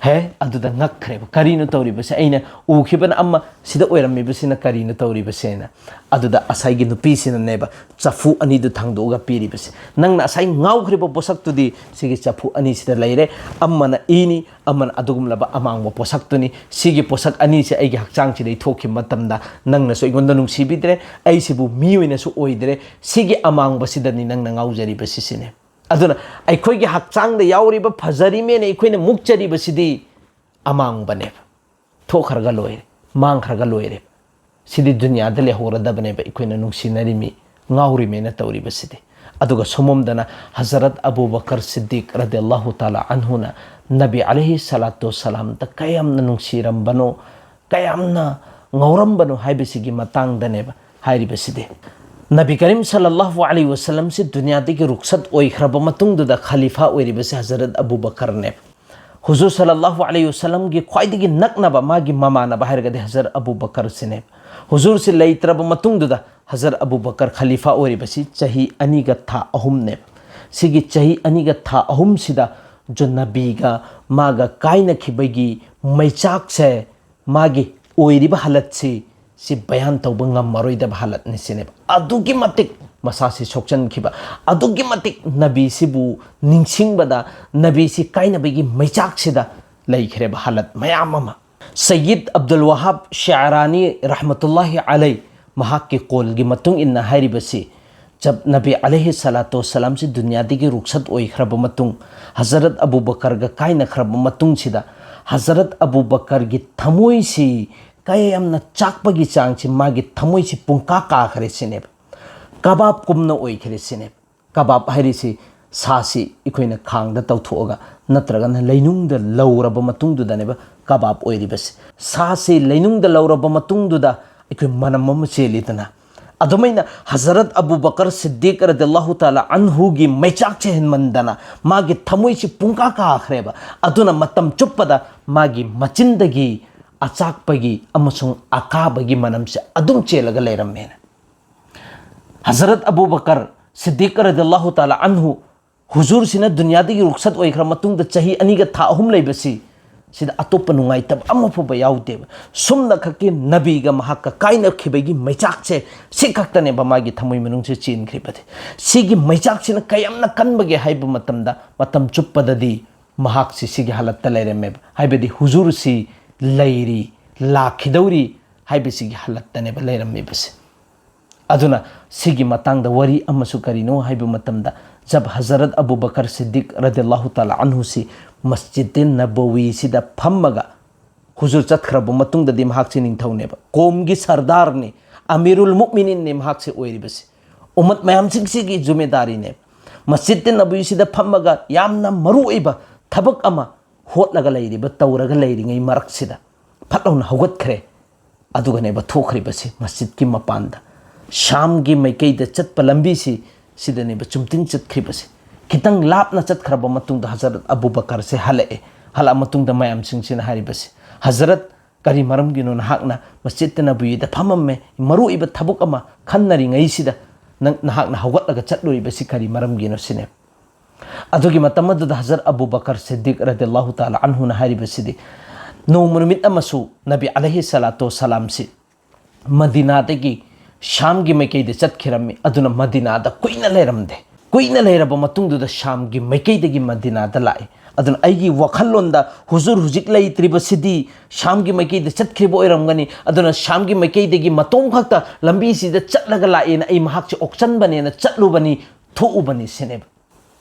ꯍꯦ, ꯑꯗꯨꯗ ꯉꯛꯈ꯭ꯔꯦꯕ, "ꯀꯔꯤꯅꯣ ꯇꯧꯔꯤꯕꯁꯦ? ꯑꯩꯅ ꯎꯈꯤꯕꯅ ꯑꯃ, ꯁꯤꯗ ꯑꯣꯏꯔꯝꯃꯤꯕꯁꯤꯅ ꯀꯔꯤꯅꯣ ꯇꯧꯔꯤꯕꯁꯦꯅ?" ꯑꯗꯨꯗ ꯉꯁꯥꯏꯒꯤ ꯅꯨꯄꯤꯁꯤꯅꯅꯦꯕ ꯆꯐꯨ ꯑꯅꯤꯗꯨ ꯊꯥꯡꯗꯣꯛꯑꯒ ꯄꯤꯔꯤꯕꯁꯦ, "ꯅꯪꯅ ꯉꯁꯥꯏ ꯉꯥꯎꯈ꯭ꯔꯤꯕ ꯄꯣꯠꯁꯛꯇꯨꯗꯤ ꯁꯤꯒꯤ ꯆꯐꯨ ꯑꯅꯤꯁꯤꯗ ꯂꯩꯔꯦ, ꯑꯃꯅ ꯏꯅꯤ, ꯑꯃꯅ ꯑꯗꯨꯒꯨꯝꯂꯕ ꯑꯃꯥꯡꯕ ꯄꯣꯠꯁꯛꯇꯨꯅꯤ꯫ ꯁꯤꯒꯤ ꯄꯣꯠꯁꯛ ꯑꯅꯤꯁꯦ ꯑꯩꯒꯤ ꯍꯛꯆꯥꯡꯁꯤꯗꯒꯤ ꯊꯣꯛꯈꯤꯕ ꯃꯇꯝꯗ ꯅꯪꯅꯁꯨ ꯑꯩꯉꯣꯟꯗ ꯅꯨꯡꯁꯤꯕꯤꯗ꯭ꯔꯦ, ꯑꯩꯁꯤꯕꯨ ꯃꯤꯑꯣꯏꯅꯁꯨ ꯑꯣꯏꯗ꯭ꯔꯦ, ꯁꯤꯒꯤ ꯑꯃꯥꯡꯕꯁꯤꯗꯅꯤ ꯅꯪꯅ ꯉꯥꯎꯖꯔꯤꯕꯁꯤ" ꯁꯤꯅꯦ꯫ ꯑꯗꯨꯅ ꯑꯩꯈꯣꯏꯒꯤ ꯍꯛꯆꯥꯡꯗ ꯌꯥꯎꯔꯤꯕ ꯐꯖꯔꯤꯃꯦꯅ ꯑꯩꯈꯣꯏꯅ ꯃꯨꯛꯆꯔꯤꯕꯁꯤꯗꯤ ꯑꯃꯥꯡꯕꯅꯦꯕ, ꯊꯣꯛꯈ꯭ꯔꯒ ꯂꯣꯏꯔꯦ, ꯃꯥꯡꯈ꯭ꯔꯒ ꯂꯣꯏꯔꯦ꯫ ꯁꯤꯗꯤ ꯗꯨꯅꯤꯌꯥꯗ ꯂꯩꯍꯧꯔꯗꯕꯅꯦꯕ, ꯑꯩꯈꯣꯏꯅ ꯅꯨꯡꯁꯤꯅꯔꯤꯃꯤ, ꯉꯥꯎꯔꯤꯃꯦꯅ ꯇꯧꯔꯤꯕꯁꯤꯗꯤ꯫ ꯑꯗꯨꯒ ꯁꯣꯝꯂꯣꯝꯗꯅ ꯍꯖꯔꯠ ꯑꯕꯨ ꯕꯀꯔ ꯁꯤꯗꯤꯛ ꯔꯗꯤꯌꯜꯂꯥꯍꯨ ꯇꯥꯂꯥ ꯑꯟꯍꯨꯅ ꯅꯕꯤ ꯑꯂꯩꯍꯤ ꯁꯂꯥꯇꯨ ꯁꯂꯥꯝꯗ ꯀꯌꯥꯝꯅ ꯅꯨꯡꯁꯤꯔꯝꯕꯅꯣ, ꯀꯌꯥꯝꯅ ꯉꯥꯎꯔꯝꯕꯅꯣ ꯍꯥꯏꯕꯁꯤꯒꯤ ꯃꯇꯥꯡꯗꯅꯦꯕ ꯍꯥꯏꯔꯤꯕꯁꯤꯗꯤ꯫ ꯅꯕꯤ ꯀꯔꯤꯝ ꯁꯜꯂꯜꯂꯥꯍꯨ ꯑꯂꯩꯍꯤ ꯋꯁꯜꯂꯝꯁꯤ ꯗꯨꯅꯤꯌꯥꯗꯒꯤ ꯔꯨꯛꯁꯠ ꯑꯣꯏꯈ꯭ꯔꯕ ꯃꯇꯨꯡꯗꯨꯗ ꯈꯂꯤꯐꯥ ꯑꯣꯏꯔꯤꯕꯁꯤ ꯍꯖꯔꯠ ꯑꯕꯨ ꯕꯀꯔꯅꯦꯕ꯫ ꯍꯨꯖꯨꯔ ꯁꯜꯂꯜꯂꯥꯍꯨ ꯑꯂꯩꯍꯤ ꯋꯁꯜꯂꯝꯒꯤ ꯈ꯭ꯋꯥꯏꯗꯒꯤ ꯅꯛꯅꯕ, ꯃꯥꯒꯤ ꯃꯃꯥꯟꯅꯕ ꯍꯥꯏꯔꯒꯗꯤ ꯍꯖꯔꯠ ꯑꯕꯨ ꯕꯀꯔꯁꯤꯅꯦꯕ꯫ ꯍꯨꯖꯨꯔꯁꯤ ꯂꯩꯇ꯭ꯔꯕ ꯃꯇꯨꯡꯗꯨꯗ ꯍꯖꯔꯠ ꯑꯕꯨ ꯕꯀꯔ ꯈꯂꯤꯐꯥ ꯑꯣꯏꯔꯤꯕꯁꯤ ꯆꯍꯤ ꯑꯅꯤꯒ ꯊꯥ ꯑꯍꯨꯝꯅꯦꯕ꯫ ꯁꯤꯒꯤ ꯆꯍꯤ ꯑꯅꯤꯒ ꯊꯥ ꯑꯍꯨꯝꯁꯤꯗ ꯖꯨ ꯅꯕꯤꯒ ꯃꯥꯒ ꯀꯥꯏꯅꯈꯤꯕꯒꯤ ꯃꯩꯆꯥꯛꯁꯦ, ꯃꯥꯒꯤ ꯑꯣꯏꯔꯤꯕ ꯍꯥꯂꯠꯁꯤ, ꯁꯤ ꯕꯌꯥꯟ ꯇꯧꯕ ꯉꯝꯃꯔꯣꯏꯗꯕ ꯍꯥꯂꯠꯅꯤ ꯁꯤꯅꯦꯕ꯫ ꯑꯗꯨꯛꯀꯤ ꯃꯇꯤꯛ ꯃꯁꯥꯁꯤ ꯁꯣꯛꯆꯟꯈꯤꯕ, ꯑꯗꯨꯛꯀꯤ ꯃꯇꯤꯛ ꯅꯕꯤꯁꯤꯕꯨ ꯅꯤꯡꯁꯤꯡꯕꯗ ꯅꯕꯤꯁꯤ ꯀꯥꯏꯅꯕꯒꯤ ꯃꯩꯆꯥꯛꯁꯤꯗ ꯂꯩꯈ꯭ꯔꯦꯕ ꯍꯥꯂꯠ ꯃꯌꯥꯝ ꯑꯃ꯫ ꯁꯌꯤꯗ ꯑꯕꯗꯨꯜ ꯋꯥꯍꯥꯕ ꯁꯥꯔꯥꯅꯤ ꯔꯍꯃꯇꯨꯜꯂꯥꯍꯤ ꯑꯂꯩ, ꯃꯍꯥꯛꯀꯤ ꯀꯣꯜꯒꯤ ꯃꯇꯨꯡ ꯏꯟꯅ ꯍꯥꯏꯔꯤꯕꯁꯤ, ꯖꯕ ꯅꯕꯤ ꯑꯂꯩꯍꯤ ꯁꯂꯥꯇꯨ ꯋꯁꯁꯂꯥꯝꯁꯤ ꯗꯨꯅꯤꯌꯥꯗꯒꯤ ꯔꯨꯛꯁꯠ ꯑꯣꯏꯈ꯭ꯔꯕ ꯃꯇꯨꯡ, ꯍꯖꯔꯠ ꯑꯕꯨ ꯕꯀꯔꯒ ꯀꯥꯏꯅꯈ꯭ꯔꯕ ꯃꯇꯨꯡꯁꯤꯗ, ꯍꯖꯔꯠ ꯑꯕꯨ ꯕꯀꯔꯒꯤ ꯊꯃꯣꯏꯁꯤ ꯀꯌꯥ ꯌꯥꯝꯅ ꯆꯥꯛꯄꯒꯤ ꯆꯥꯡꯁꯤ, ꯃꯥꯒꯤ ꯊꯃꯣꯏꯁꯤ ꯄꯨꯡꯀꯥ ꯀꯥꯈ꯭ꯔꯦ ꯁꯤꯅꯦꯕ꯫ ꯀꯕꯥꯕ ꯀꯨꯝꯅ ꯑꯣꯏꯈ꯭ꯔꯦ ꯁꯤꯅꯦꯕ꯫ ꯀꯕꯥꯕ ꯍꯥꯏꯔꯤꯁꯤ ꯁꯥꯁꯤ ꯑꯩꯈꯣꯏꯅ ꯈꯥꯡꯗ ꯇꯧꯊꯣꯛꯑꯒ ꯅꯠꯇ꯭ꯔꯒꯅ ꯂꯩꯅꯨꯡꯗ ꯂꯧꯔꯕ ꯃꯇꯨꯡꯗꯨꯗꯅꯦꯕ ꯀꯕꯥꯕ ꯑꯣꯏꯔꯤꯕꯁꯦ꯫ ꯁꯥꯁꯤ ꯂꯩꯅꯨꯡꯗ ꯂꯧꯔꯕ ꯃꯇꯨꯡꯗꯨꯗ ꯑꯩꯈꯣꯏ ꯃꯅꯝ ꯑꯃ ꯆꯦꯜꯂꯤꯗꯅ, ꯑꯗꯨꯃꯥꯏꯅ ꯍꯖꯔꯠ ꯑꯕꯨ ꯕꯀꯔ ꯁꯤꯗꯤꯛ ꯔꯗꯤꯌꯜꯂꯥꯍꯨ ꯇꯥꯂꯥ ꯑꯟꯍꯨꯒꯤ ꯃꯩꯆꯥꯛꯁꯦ ꯍꯦꯟꯃꯟꯗꯅ ꯃꯥꯒꯤ ꯊꯃꯣꯏꯁꯤ ꯄꯨꯡꯀꯥ ꯀꯥꯈ꯭ꯔꯦꯕ꯫ ꯑꯗꯨꯅ ꯃꯇꯝ ꯆꯨꯞꯄꯗ ꯃꯥꯒꯤ ꯃꯆꯤꯟꯗꯒꯤ ꯑꯆꯥꯛꯄꯒꯤ ꯑꯃꯁꯨꯡ ꯑꯀꯥꯕꯒꯤ ꯃꯅꯝꯁꯦ ꯑꯗꯨꯝ ꯆꯦꯜꯂꯒ ꯂꯩꯔꯝꯃꯦꯅ꯫ ꯍꯖꯔꯠ ꯑꯕꯨ ꯕꯀꯔ ꯁꯤꯗꯤꯛ ꯔꯗꯤꯌꯜꯂꯥꯍꯨ ꯇꯥꯂꯥ ꯑꯟꯍꯨ ꯍꯨꯖꯨꯔꯁꯤꯅ ꯗꯨꯅꯤꯌꯥꯗꯒꯤ ꯔꯨꯛꯁꯠ ꯑꯣꯏꯈ꯭ꯔ ꯃꯇꯨꯡꯗ ꯆꯍꯤ ꯑꯅꯤꯒ ꯊꯥ ꯑꯍꯨꯝ ꯂꯩꯕꯁꯤ, ꯁꯤꯗ ꯑꯇꯣꯞꯄ ꯅꯨꯡꯉꯥꯏꯇꯕ ꯑꯃ ꯐꯥꯎꯕ ꯌꯥꯎꯗꯦꯕ꯫ ꯁꯨꯝꯅ ꯈꯛꯀꯤ ꯅꯕꯤꯒ ꯃꯍꯥꯛꯀ ꯀꯥꯏꯅꯈꯤꯕꯒꯤ ꯃꯩꯆꯥꯛꯁꯦ ꯁꯤ ꯈꯛꯇꯅꯦꯕ ꯃꯥꯒꯤ ꯊꯃꯣꯏ ꯃꯅꯨꯡꯁꯦ ꯆꯦꯟꯈ꯭ꯔꯤꯕꯗꯤ꯫ ꯁꯤꯒꯤ ꯃꯩꯆꯥꯛꯁꯤꯅ ꯀꯌꯥꯝꯅ ꯀꯟꯕꯒꯦ ꯍꯥꯏꯕ ꯃꯇꯝꯗ, ꯃꯇꯝ ꯆꯨꯞꯄꯗꯗꯤ ꯃꯍꯥꯛꯁꯤ ꯁꯤꯒꯤ ꯍꯥꯂꯠꯇ ꯂꯩꯔꯝꯃꯦꯕ꯫ ꯍꯥꯏꯕꯗꯤ ꯍꯨꯖꯨꯔꯁꯤ ꯂꯩꯔꯤ, ꯂꯥꯛꯈꯤꯗꯧꯔꯤ ꯍꯥꯏꯕꯁꯤꯒꯤ ꯍꯥꯂꯠꯇꯅꯦꯕ ꯂꯩꯔꯝꯃꯤꯕꯁꯦ꯫ ꯑꯗꯨꯅ ꯁꯤꯒꯤ ꯃꯇꯥꯡꯗ ꯋꯥꯔꯤ ꯑꯃꯁꯨ ꯀꯔꯤꯅꯣ ꯍꯥꯏꯕ ꯃꯇꯝꯗ, ꯖꯕ ꯍꯖꯔꯠ ꯑꯕꯨ ꯕꯀꯔ ꯁꯤꯗꯤꯛ ꯔꯗꯤꯌꯜꯂꯥꯍꯨ ꯇꯥꯂꯥ ꯑꯟꯍꯨꯁꯤ ꯃꯁꯖꯤꯗ ꯅꯕꯋꯤꯁꯤꯗ ꯐꯝꯃꯒ, ꯍꯨꯖꯨꯔ ꯆꯠꯈ꯭ꯔꯕ ꯃꯇꯨꯡꯗꯗꯤ ꯃꯍꯥꯛꯁꯤ ꯅꯤꯡꯊꯧꯅꯦꯕ, ꯀꯣꯝꯒꯤ ꯁꯔꯗꯥꯔꯅꯤ, ꯑꯃꯤꯔꯨꯜ ꯃꯨꯛꯃꯤꯅꯤꯟꯅꯤ ꯃꯍꯥꯛꯁꯤ ꯑꯣꯏꯔꯤꯕꯁꯤ, ꯎꯃꯠ ꯃꯌꯥꯝꯁꯤꯡꯁꯤꯒꯤ ꯖꯨꯃꯦꯗꯥꯔꯤꯅꯦꯕ꯫ ꯃꯁꯖꯤꯗ ꯅꯕꯋꯤꯁꯤꯗ ꯐꯝꯃꯒ ꯌꯥꯝꯅ ꯃꯔꯨ ꯑꯣꯏꯕ ꯊꯕꯛ ꯑꯃ ꯍꯣꯠꯂꯒ ꯂꯩꯔꯤꯕ, ꯇꯧꯔꯒ ꯂꯩꯔꯤꯉꯩ ꯃꯔꯛꯁꯤꯗ ꯐꯠ ꯂꯥꯎꯅ ꯍꯧꯒꯠꯈ꯭ꯔꯦ꯫ ꯑꯗꯨꯒꯅꯦꯕ ꯊꯣꯛꯈ꯭ꯔꯤꯕꯁꯤ ꯃꯁꯖꯤꯗꯀꯤ ꯃꯄꯥꯟꯗ, ꯁꯥꯝꯒꯤ ꯃꯥꯏꯀꯩꯗ ꯆꯠꯄ ꯂꯝꯕꯤꯁꯤ, ꯁꯤꯗꯅꯦꯕ ꯆꯨꯝꯇꯤꯡ ꯆꯠꯈ꯭ꯔꯤꯕꯁꯤ꯫ ꯈꯤꯇꯪ ꯂꯥꯞꯅ ꯆꯠꯈ꯭ꯔꯕ ꯃꯇꯨꯡꯗ ꯍꯖꯔꯠ ꯑꯕꯨ ꯕꯀꯔꯁꯦ ꯍꯜꯂꯛꯑꯦ꯫ ꯍꯜꯂꯛꯑ ꯃꯇꯨꯡꯗ ꯃꯌꯥꯝꯁꯤꯡꯁꯤꯅ ꯍꯥꯏꯔꯤꯕꯁꯤ, "ꯍꯖꯔꯠ, ꯀꯔꯤ ꯃꯔꯝꯒꯤꯅꯣ ꯅꯍꯥꯛꯅ ꯃꯁꯖꯤꯗ ꯅꯕꯋꯤꯗ ꯐꯝꯃꯝꯃꯦ, ꯃꯔꯨ ꯑꯣꯏꯕ ꯊꯕꯛ ꯑꯃ ꯈꯟꯅꯔꯤꯉꯩꯁꯤꯗ ꯅꯪ, ꯅꯍꯥꯛꯅ ꯍꯧꯒꯠꯂꯒ ꯆꯠꯂꯨꯔꯤꯕꯁꯤ ꯀꯔꯤ ꯃꯔꯝꯒꯤꯅꯣ?" ꯁꯤꯅꯦ꯫ ꯑꯗꯨꯒꯤ ꯃꯇꯝ ꯑꯗꯨꯗ ꯍꯖꯔꯠ ꯑꯕꯨ ꯕꯀꯔ ꯁꯤꯗꯤꯛ ꯔꯗꯤꯌꯜꯂꯥꯍꯨ ꯇꯥꯂꯥ ꯑꯟꯍꯨꯅ ꯍꯥꯏꯔꯤꯕꯁꯤꯗꯤ, ꯅꯣꯡꯃ ꯅꯨꯃꯤꯠ ꯑꯃꯁꯨ ꯅꯕꯤ ꯑꯂꯩꯍꯤ ꯁꯂꯥꯇꯨ ꯋꯁꯁꯂꯥꯝꯁꯤ ꯃꯗꯤꯅꯥꯗꯒꯤ ꯁꯥꯝꯒꯤ ꯃꯥꯏꯀꯩꯗ ꯆꯠꯈꯤꯔꯝꯃꯤ꯫ ꯑꯗꯨꯅ ꯃꯗꯤꯅꯥꯗ ꯀꯨꯏꯅ ꯂꯩꯔꯝꯗꯦ꯫ ꯀꯨꯏꯅ ꯂꯩꯔꯕ ꯃꯇꯨꯡꯗꯨꯗ ꯁꯥꯝꯒꯤ ꯃꯥꯏꯀꯩꯗꯒꯤ ꯃꯗꯤꯅꯥꯗ ꯂꯥꯛꯏ꯫ ꯑꯗꯨꯅ ꯑꯩꯒꯤ ꯋꯥꯈꯜꯂꯣꯟꯗ ꯍꯨꯖꯨꯔ ꯍꯧꯖꯤꯛ ꯂꯩꯇ꯭ꯔꯤꯕꯁꯤꯗꯤ ꯁꯥꯝꯒꯤ ꯃꯥꯏꯀꯩꯗ ꯆꯠꯈ꯭ꯔꯤꯕ ꯑꯣꯏꯔꯝꯒꯅꯤ꯫ ꯑꯗꯨꯅ ꯁꯥꯝꯒꯤ ꯃꯥꯏꯀꯩꯗꯒꯤ ꯃꯇꯣꯝ ꯈꯛꯇ ꯂꯝꯕꯤꯁꯤꯗ ꯆꯠꯂꯒ ꯂꯥꯛꯑꯦꯅ ꯑꯩ ꯃꯍꯥꯛꯁꯦ ꯑꯣꯛꯆꯟꯕꯅꯦꯅ ꯆꯠꯂꯨꯕꯅꯤ, ꯊꯣꯛꯎꯕꯅꯤ ꯁꯤꯅꯦꯕ꯫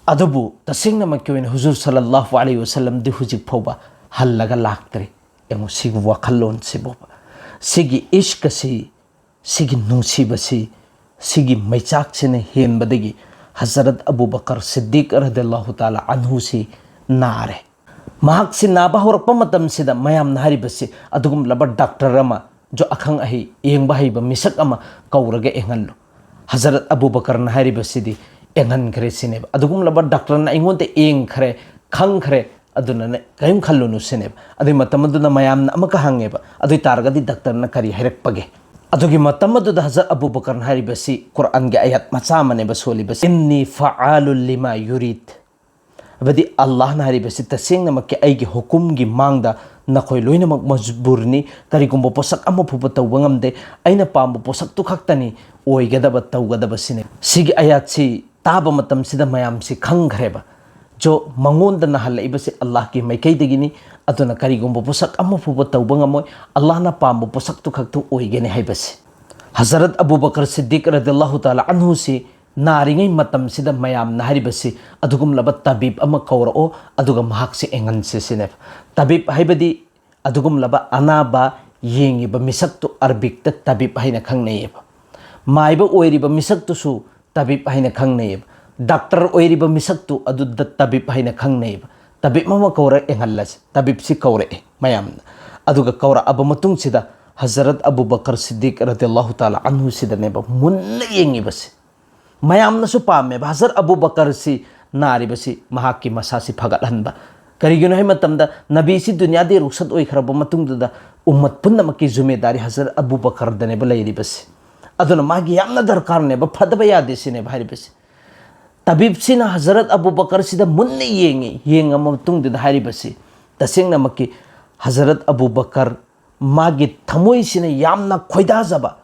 ꯑꯗꯨꯕꯨ ꯇꯁꯦꯡꯅꯃꯛꯀꯤ ꯑꯣꯏꯅ ꯍꯨꯖꯨꯔ ꯁꯜꯂꯜꯂꯥꯍꯨ ꯑꯂꯩꯍꯤ ꯋꯁꯜꯂꯝꯗꯤ ꯍꯧꯖꯤꯛ ꯐꯥꯎꯕ ꯍꯜꯂꯒ ꯂꯥꯛꯇ꯭ꯔꯤ꯫ ꯌꯦꯡꯉꯨ, ꯁꯤꯒꯤ ꯋꯥꯈꯜꯂꯣꯟꯁꯤꯕꯨ, ꯁꯤꯒꯤ ꯏꯁ꯭ꯛ ꯑꯁꯤ, ꯁꯤꯒꯤ ꯅꯨꯡꯁꯤꯕꯁꯤ, ꯁꯤꯒꯤ ꯃꯩꯆꯥꯛꯁꯤꯅ ꯍꯦꯟꯕꯗꯒꯤ ꯍꯖꯔꯠ ꯑꯕꯨ ꯕꯀꯔ ꯁꯤꯗꯤꯛ ꯔꯗꯤꯌꯜꯂꯥꯍꯨ ꯇꯥꯂꯥ ꯑꯟꯍꯨꯁꯤ ꯅꯥꯔꯦ꯫ ꯃꯍꯥꯛꯁꯤ ꯅꯥꯕ ꯍꯧꯔꯛꯄ ꯃꯇꯝꯁꯤꯗ ꯃꯌꯥꯝꯅ ꯍꯥꯏꯔꯤꯕꯁꯤ, ꯑꯗꯨꯒꯨꯝꯂꯕ ꯗꯥꯛꯇꯔ ꯑꯃ ꯖꯣ ꯑꯈꯪ ꯑꯍꯩ, ꯌꯦꯡꯕ ꯍꯩꯕ ꯃꯤꯁꯛ ꯑꯃ ꯀꯧꯔꯒ ꯌꯦꯡꯍꯜꯂꯨ꯫ ꯍꯖꯔꯠ ꯑꯕꯨ ꯕꯀꯔꯅ ꯍꯥꯏꯔꯤꯕꯁꯤꯗꯤ ꯌꯦꯡꯍꯟꯈ꯭ꯔꯦ ꯁꯤꯅꯦꯕ꯫ ꯑꯗꯨꯒꯨꯝꯂꯕ ꯗꯥꯛꯇꯔꯅ ꯑꯩꯉꯣꯟꯗ ꯌꯦꯡꯈ꯭ꯔꯦ, ꯈꯪꯈ꯭ꯔꯦ, ꯑꯗꯨꯅꯅꯦ ꯀꯔꯤꯝ ꯈꯜꯂꯨꯅꯨ ꯁꯤꯅꯦꯕ꯫ ꯑꯗꯨꯒꯤ ꯃꯇꯝ ꯑꯗꯨꯗ ꯃꯌꯥꯝꯅ ꯑꯃꯨꯛꯀ ꯍꯪꯉꯦꯕ, "ꯑꯗꯨ ꯑꯣꯏ ꯇꯥꯔꯒꯗꯤ ꯗꯥꯛꯇꯔꯅ ꯀꯔꯤ ꯍꯥꯏꯔꯛꯄꯒꯦ?" ꯑꯗꯨꯒꯤ ꯃꯇꯝ ꯑꯗꯨꯗ ꯍꯖꯔꯠ ꯑꯕꯨ ꯕꯀꯔꯅ ꯍꯥꯏꯔꯤꯕꯁꯤ ꯀꯨꯔꯥꯟꯒꯤ ꯑꯌꯥꯠ ꯃꯆꯥ ꯑꯃꯅꯦꯕ ꯁꯣꯜꯂꯤꯕꯁꯤ, "ꯏꯟꯅꯤ ꯐꯑꯥꯂꯨ ꯂꯤꯃꯥ ꯌꯨꯔꯤꯗ"꯫ ꯍꯥꯏꯕꯗꯤ ꯑꯜꯂꯥꯍꯅ ꯍꯥꯏꯔꯤꯕꯁꯤ, "ꯇꯁꯦꯡꯅꯃꯛꯀꯤ ꯑꯩꯒꯤ ꯍꯨꯀꯨꯝꯒꯤ ꯃꯥꯡꯗ ꯅꯈꯣꯏ ꯂꯣꯏꯅꯃꯛ ꯃꯖꯕꯨꯔꯅꯤ, ꯀꯔꯤꯒꯨꯝꯕ ꯄꯣꯠꯁꯛ ꯑꯃ ꯐꯥꯎꯕ ꯇꯧꯕ ꯉꯝꯗꯦ, ꯑꯩꯅ ꯄꯥꯝꯕ ꯄꯣꯠꯁꯛꯇꯨ ꯈꯛꯇꯅꯤ ꯑꯣꯏꯒꯗꯕ, ꯇꯧꯒꯗꯕꯁꯤꯅꯦ"꯫ ꯁꯤꯒꯤ ꯑꯌꯥꯠꯁꯤ ꯇꯥꯕ ꯃꯇꯝꯁꯤꯗ ꯃꯌꯥꯝꯁꯤ ꯈꯪꯈ꯭ꯔꯦꯕ, ꯖꯣ ꯃꯉꯣꯟꯗ ꯅꯥꯍꯜꯂꯛꯏꯕꯁꯤ ꯑꯜꯂꯥꯍꯀꯤ ꯃꯥꯏꯀꯩꯗꯒꯤꯅꯤ, ꯑꯗꯨꯅ ꯀꯔꯤꯒꯨꯝꯕ ꯄꯣꯠꯁꯛ ꯑꯃ ꯐꯥꯎꯕ ꯇꯧꯕ ꯉꯝꯃꯣꯏ, ꯑꯜꯂꯥꯍꯅ ꯄꯥꯝꯕ ꯄꯣꯠꯁꯛꯇꯨ ꯈꯛꯇꯨ ꯑꯣꯏꯒꯅꯤ ꯍꯥꯏꯕꯁꯤ꯫ ꯍꯖꯔꯠ ꯑꯕꯨ ꯕꯀꯔ ꯁꯤꯗꯤꯛ ꯔꯗꯤꯌꯜꯂꯥꯍꯨ ꯇꯥꯂꯥ ꯑꯟꯍꯨꯁꯤ ꯅꯥꯔꯤꯉꯩ ꯃꯇꯝꯁꯤꯗ ꯃꯌꯥꯝꯅ ꯍꯥꯏꯔꯤꯕꯁꯤ, "ꯑꯗꯨꯒꯨꯝꯂꯕ ꯇꯕꯤꯕ ꯑꯃ ꯀꯧꯔꯛꯑꯣ, ꯑꯗꯨꯒ ꯃꯍꯥꯛꯁꯤ ꯌꯦꯡꯍꯟꯁꯤ" ꯁꯤꯅꯦꯕ꯫ ꯇꯕꯤꯕ ꯍꯥꯏꯕꯗꯤ ꯑꯗꯨꯒꯨꯝꯂꯕ ꯑꯅꯥꯕ ꯌꯦꯡꯉꯤꯕ ꯃꯤꯁꯛꯇꯨ ꯑꯔꯕꯤꯛꯇ ꯇꯕꯤꯕ ꯍꯥꯏꯅ ꯈꯪꯅꯩꯌꯦꯕ꯫ ꯃꯥꯏꯕ ꯑꯣꯏꯔꯤꯕ ꯃꯤꯁꯛꯇꯨꯁꯨ ꯇꯕꯤꯕ ꯍꯥꯏꯅ ꯈꯪꯅꯩꯌꯦꯕ꯫ ꯗꯥꯛꯇꯔ ꯑꯣꯏꯔꯤꯕ ꯃꯤꯁꯛꯇꯨ ꯑꯗꯨꯗ ꯇꯕꯤꯕ ꯍꯥꯏꯅ ꯈꯪꯅꯩꯌꯦꯕ꯫ ꯇꯕꯤꯕ ꯑꯃ ꯀꯧꯔ ꯌꯦꯡꯍꯜꯂꯁꯤ꯫ ꯇꯕꯤꯕꯁꯤ ꯀꯧꯔꯛꯑꯦ ꯃꯌꯥꯝꯅ꯫ ꯑꯗꯨꯒ ꯀꯧꯔꯛꯑꯕ ꯃꯇꯨꯡꯁꯤꯗ ꯍꯖꯔꯠ ꯑꯕꯨ ꯕꯀꯔ ꯁꯤꯗꯤꯛ ꯔꯗꯤꯌꯜꯂꯥꯍꯨ ꯇꯥꯂꯥ ꯑꯟꯍꯨꯁꯤꯗꯅꯦꯕ ꯃꯨꯟꯅ ꯌꯦꯡꯉꯤꯕꯁꯦ꯫ ꯃꯌꯥꯝꯅꯁꯨ ꯄꯥꯝꯃꯦꯕ ꯍꯖꯔꯠ ꯑꯕꯨ ꯕꯀꯔꯁꯤ ꯅꯥꯔꯤꯕꯁꯤ, ꯃꯍꯥꯛꯀꯤ ꯃꯁꯥꯁꯤ ꯐꯒꯠꯍꯟꯕ꯫ ꯀꯔꯤꯒꯤꯅꯣ ꯍꯥꯏꯕ ꯃꯇꯝꯗ ꯅꯕꯤꯁꯤ ꯗꯨꯅꯤꯌꯥꯗꯒꯤ ꯔꯨꯈꯁꯠ ꯑꯣꯏꯈ꯭ꯔꯕ ꯃꯇꯨꯡꯗꯨꯗ ꯎꯝꯃꯠ ꯄꯨꯝꯅꯃꯛꯀꯤ ꯖꯨꯃꯦꯗꯥꯔꯤ ꯍꯖꯔꯠ ꯑꯕꯨ ꯕꯀꯔꯗꯅꯦꯕ ꯂꯩꯔꯤꯕꯁꯤ꯫ ꯑꯗꯨꯅ ꯃꯥꯒꯤ ꯌꯥꯝꯅ ꯗꯔꯀꯥꯔꯅꯦꯕ, ꯐꯗꯕ ꯌꯥꯗꯦ ꯁꯤꯅꯦꯕ ꯍꯥꯏꯔꯤꯕꯁꯤ꯫ ꯇꯕꯤꯕꯁꯤꯅ ꯍꯖꯔꯠ ꯑꯕꯨ ꯕꯀꯔꯁꯤꯗ ꯃꯨꯟꯅ ꯌꯦꯡꯉꯤ꯫ ꯌꯦꯡꯉ ꯃꯇꯨꯡꯗꯨꯗ ꯍꯥꯏꯔꯤꯕꯁꯤ, ꯇꯁꯦꯡꯅꯃꯛꯀꯤ ꯍꯖꯔꯠ ꯑꯕꯨ ꯕꯀꯔ ꯃꯥꯒꯤ ꯊꯃꯣꯏꯁꯤꯅ ꯌꯥꯝꯅ ꯈꯣꯏꯗꯥꯖꯕ,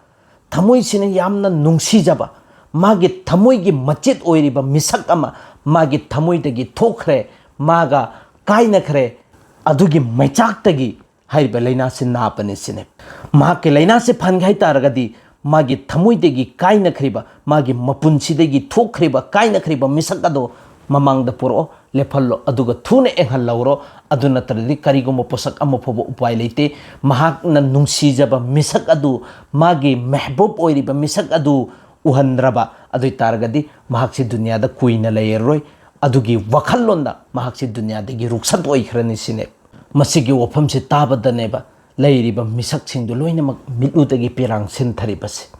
ꯊꯃꯣꯏꯁꯤꯅ ꯌꯥꯝꯅ ꯅꯨꯡꯁꯤꯖꯕ, ꯃꯥꯒꯤ ꯊꯃꯣꯏꯒꯤ ꯃꯆꯦꯠ ꯑꯣꯏꯔꯤꯕ ꯃꯤꯁꯛ ꯑꯃ ꯃꯥꯒꯤ ꯊꯃꯣꯏꯗꯒꯤ ꯊꯣꯛꯈ꯭ꯔꯦ, ꯃꯥꯒ ꯀꯥꯏꯅꯈ꯭ꯔꯦ꯫ ꯑꯗꯨꯒꯤ ꯃꯩꯆꯥꯛꯇꯒꯤ ꯍꯥꯏꯔꯤꯕ ꯂꯥꯏꯅꯥꯁꯤ ꯅꯥꯕꯅꯤ ꯁꯤꯅꯤ꯫ ꯃꯍꯥꯛꯀꯤ ꯂꯥꯏꯅꯥꯁꯤ ꯐꯍꯟꯒꯦ ꯍꯥꯏ ꯇꯥꯔꯒꯗꯤ ꯃꯥꯒꯤ ꯊꯃꯣꯏꯗꯒꯤ ꯀꯥꯏꯅꯈ꯭ꯔꯤꯕ, ꯃꯥꯒꯤ ꯃꯄꯨꯟꯁꯤꯗꯒꯤ ꯊꯣꯛꯈ꯭ꯔꯤꯕ ꯀꯥꯏꯅꯈ꯭ꯔꯤꯕ ꯃꯤꯁꯛ ꯑꯗꯣ ꯃꯃꯥꯡꯗ ꯄꯨꯔꯛꯑꯣ, ꯂꯦꯞꯍꯜꯂꯣ, ꯑꯗꯨꯒ ꯊꯨꯅ ꯌꯦꯡꯍꯜꯍꯧꯔꯣ꯫ ꯑꯗꯨ ꯅꯠꯇ꯭ꯔꯗꯤ ꯀꯔꯤꯒꯨꯝꯕ ꯄꯣꯠꯁꯛ ꯑꯃ ꯐꯥꯎꯕ ꯎꯄꯥꯏ ꯂꯩꯇꯦ꯫ ꯃꯍꯥꯛꯅ ꯅꯨꯡꯁꯤꯖꯕ ꯃꯤꯁꯛ ꯑꯗꯨ, ꯃꯥꯒꯤ ꯃꯦꯍꯕꯨꯕ ꯑꯣꯏꯔꯤꯕ ꯃꯤꯁꯛ ꯑꯗꯨ ꯎꯍꯟꯗ꯭ꯔꯕ, ꯑꯗꯨ ꯑꯣꯏ ꯇꯥꯔꯒꯗꯤ ꯃꯍꯥꯛꯁꯤ ꯗꯨꯅꯤꯌꯥꯗ ꯀꯨꯏꯅ ꯂꯩꯔꯔꯣꯏ꯫ ꯑꯗꯨꯒꯤ ꯋꯥꯈꯜꯂꯣꯟꯗ ꯃꯍꯥꯛꯁꯤ ꯗꯨꯅꯤꯌꯥꯗꯒꯤ ꯔꯨꯛꯁꯠ ꯑꯣꯏꯈ꯭ꯔꯅꯤ ꯁꯤꯅꯦ꯫ ꯃꯁꯤꯒꯤ ꯋꯥꯐꯝꯁꯤ ꯇꯥꯕꯗꯅꯦꯕ ꯂꯩꯔꯤꯕ ꯃꯤꯁꯛꯁꯤꯡꯗꯨ ꯂꯣꯏꯅꯃꯛ ꯃꯤꯠꯂꯨꯗꯒꯤ ꯄꯤꯔꯥꯡ ꯁꯤꯟꯊꯔꯤꯕꯁꯤ,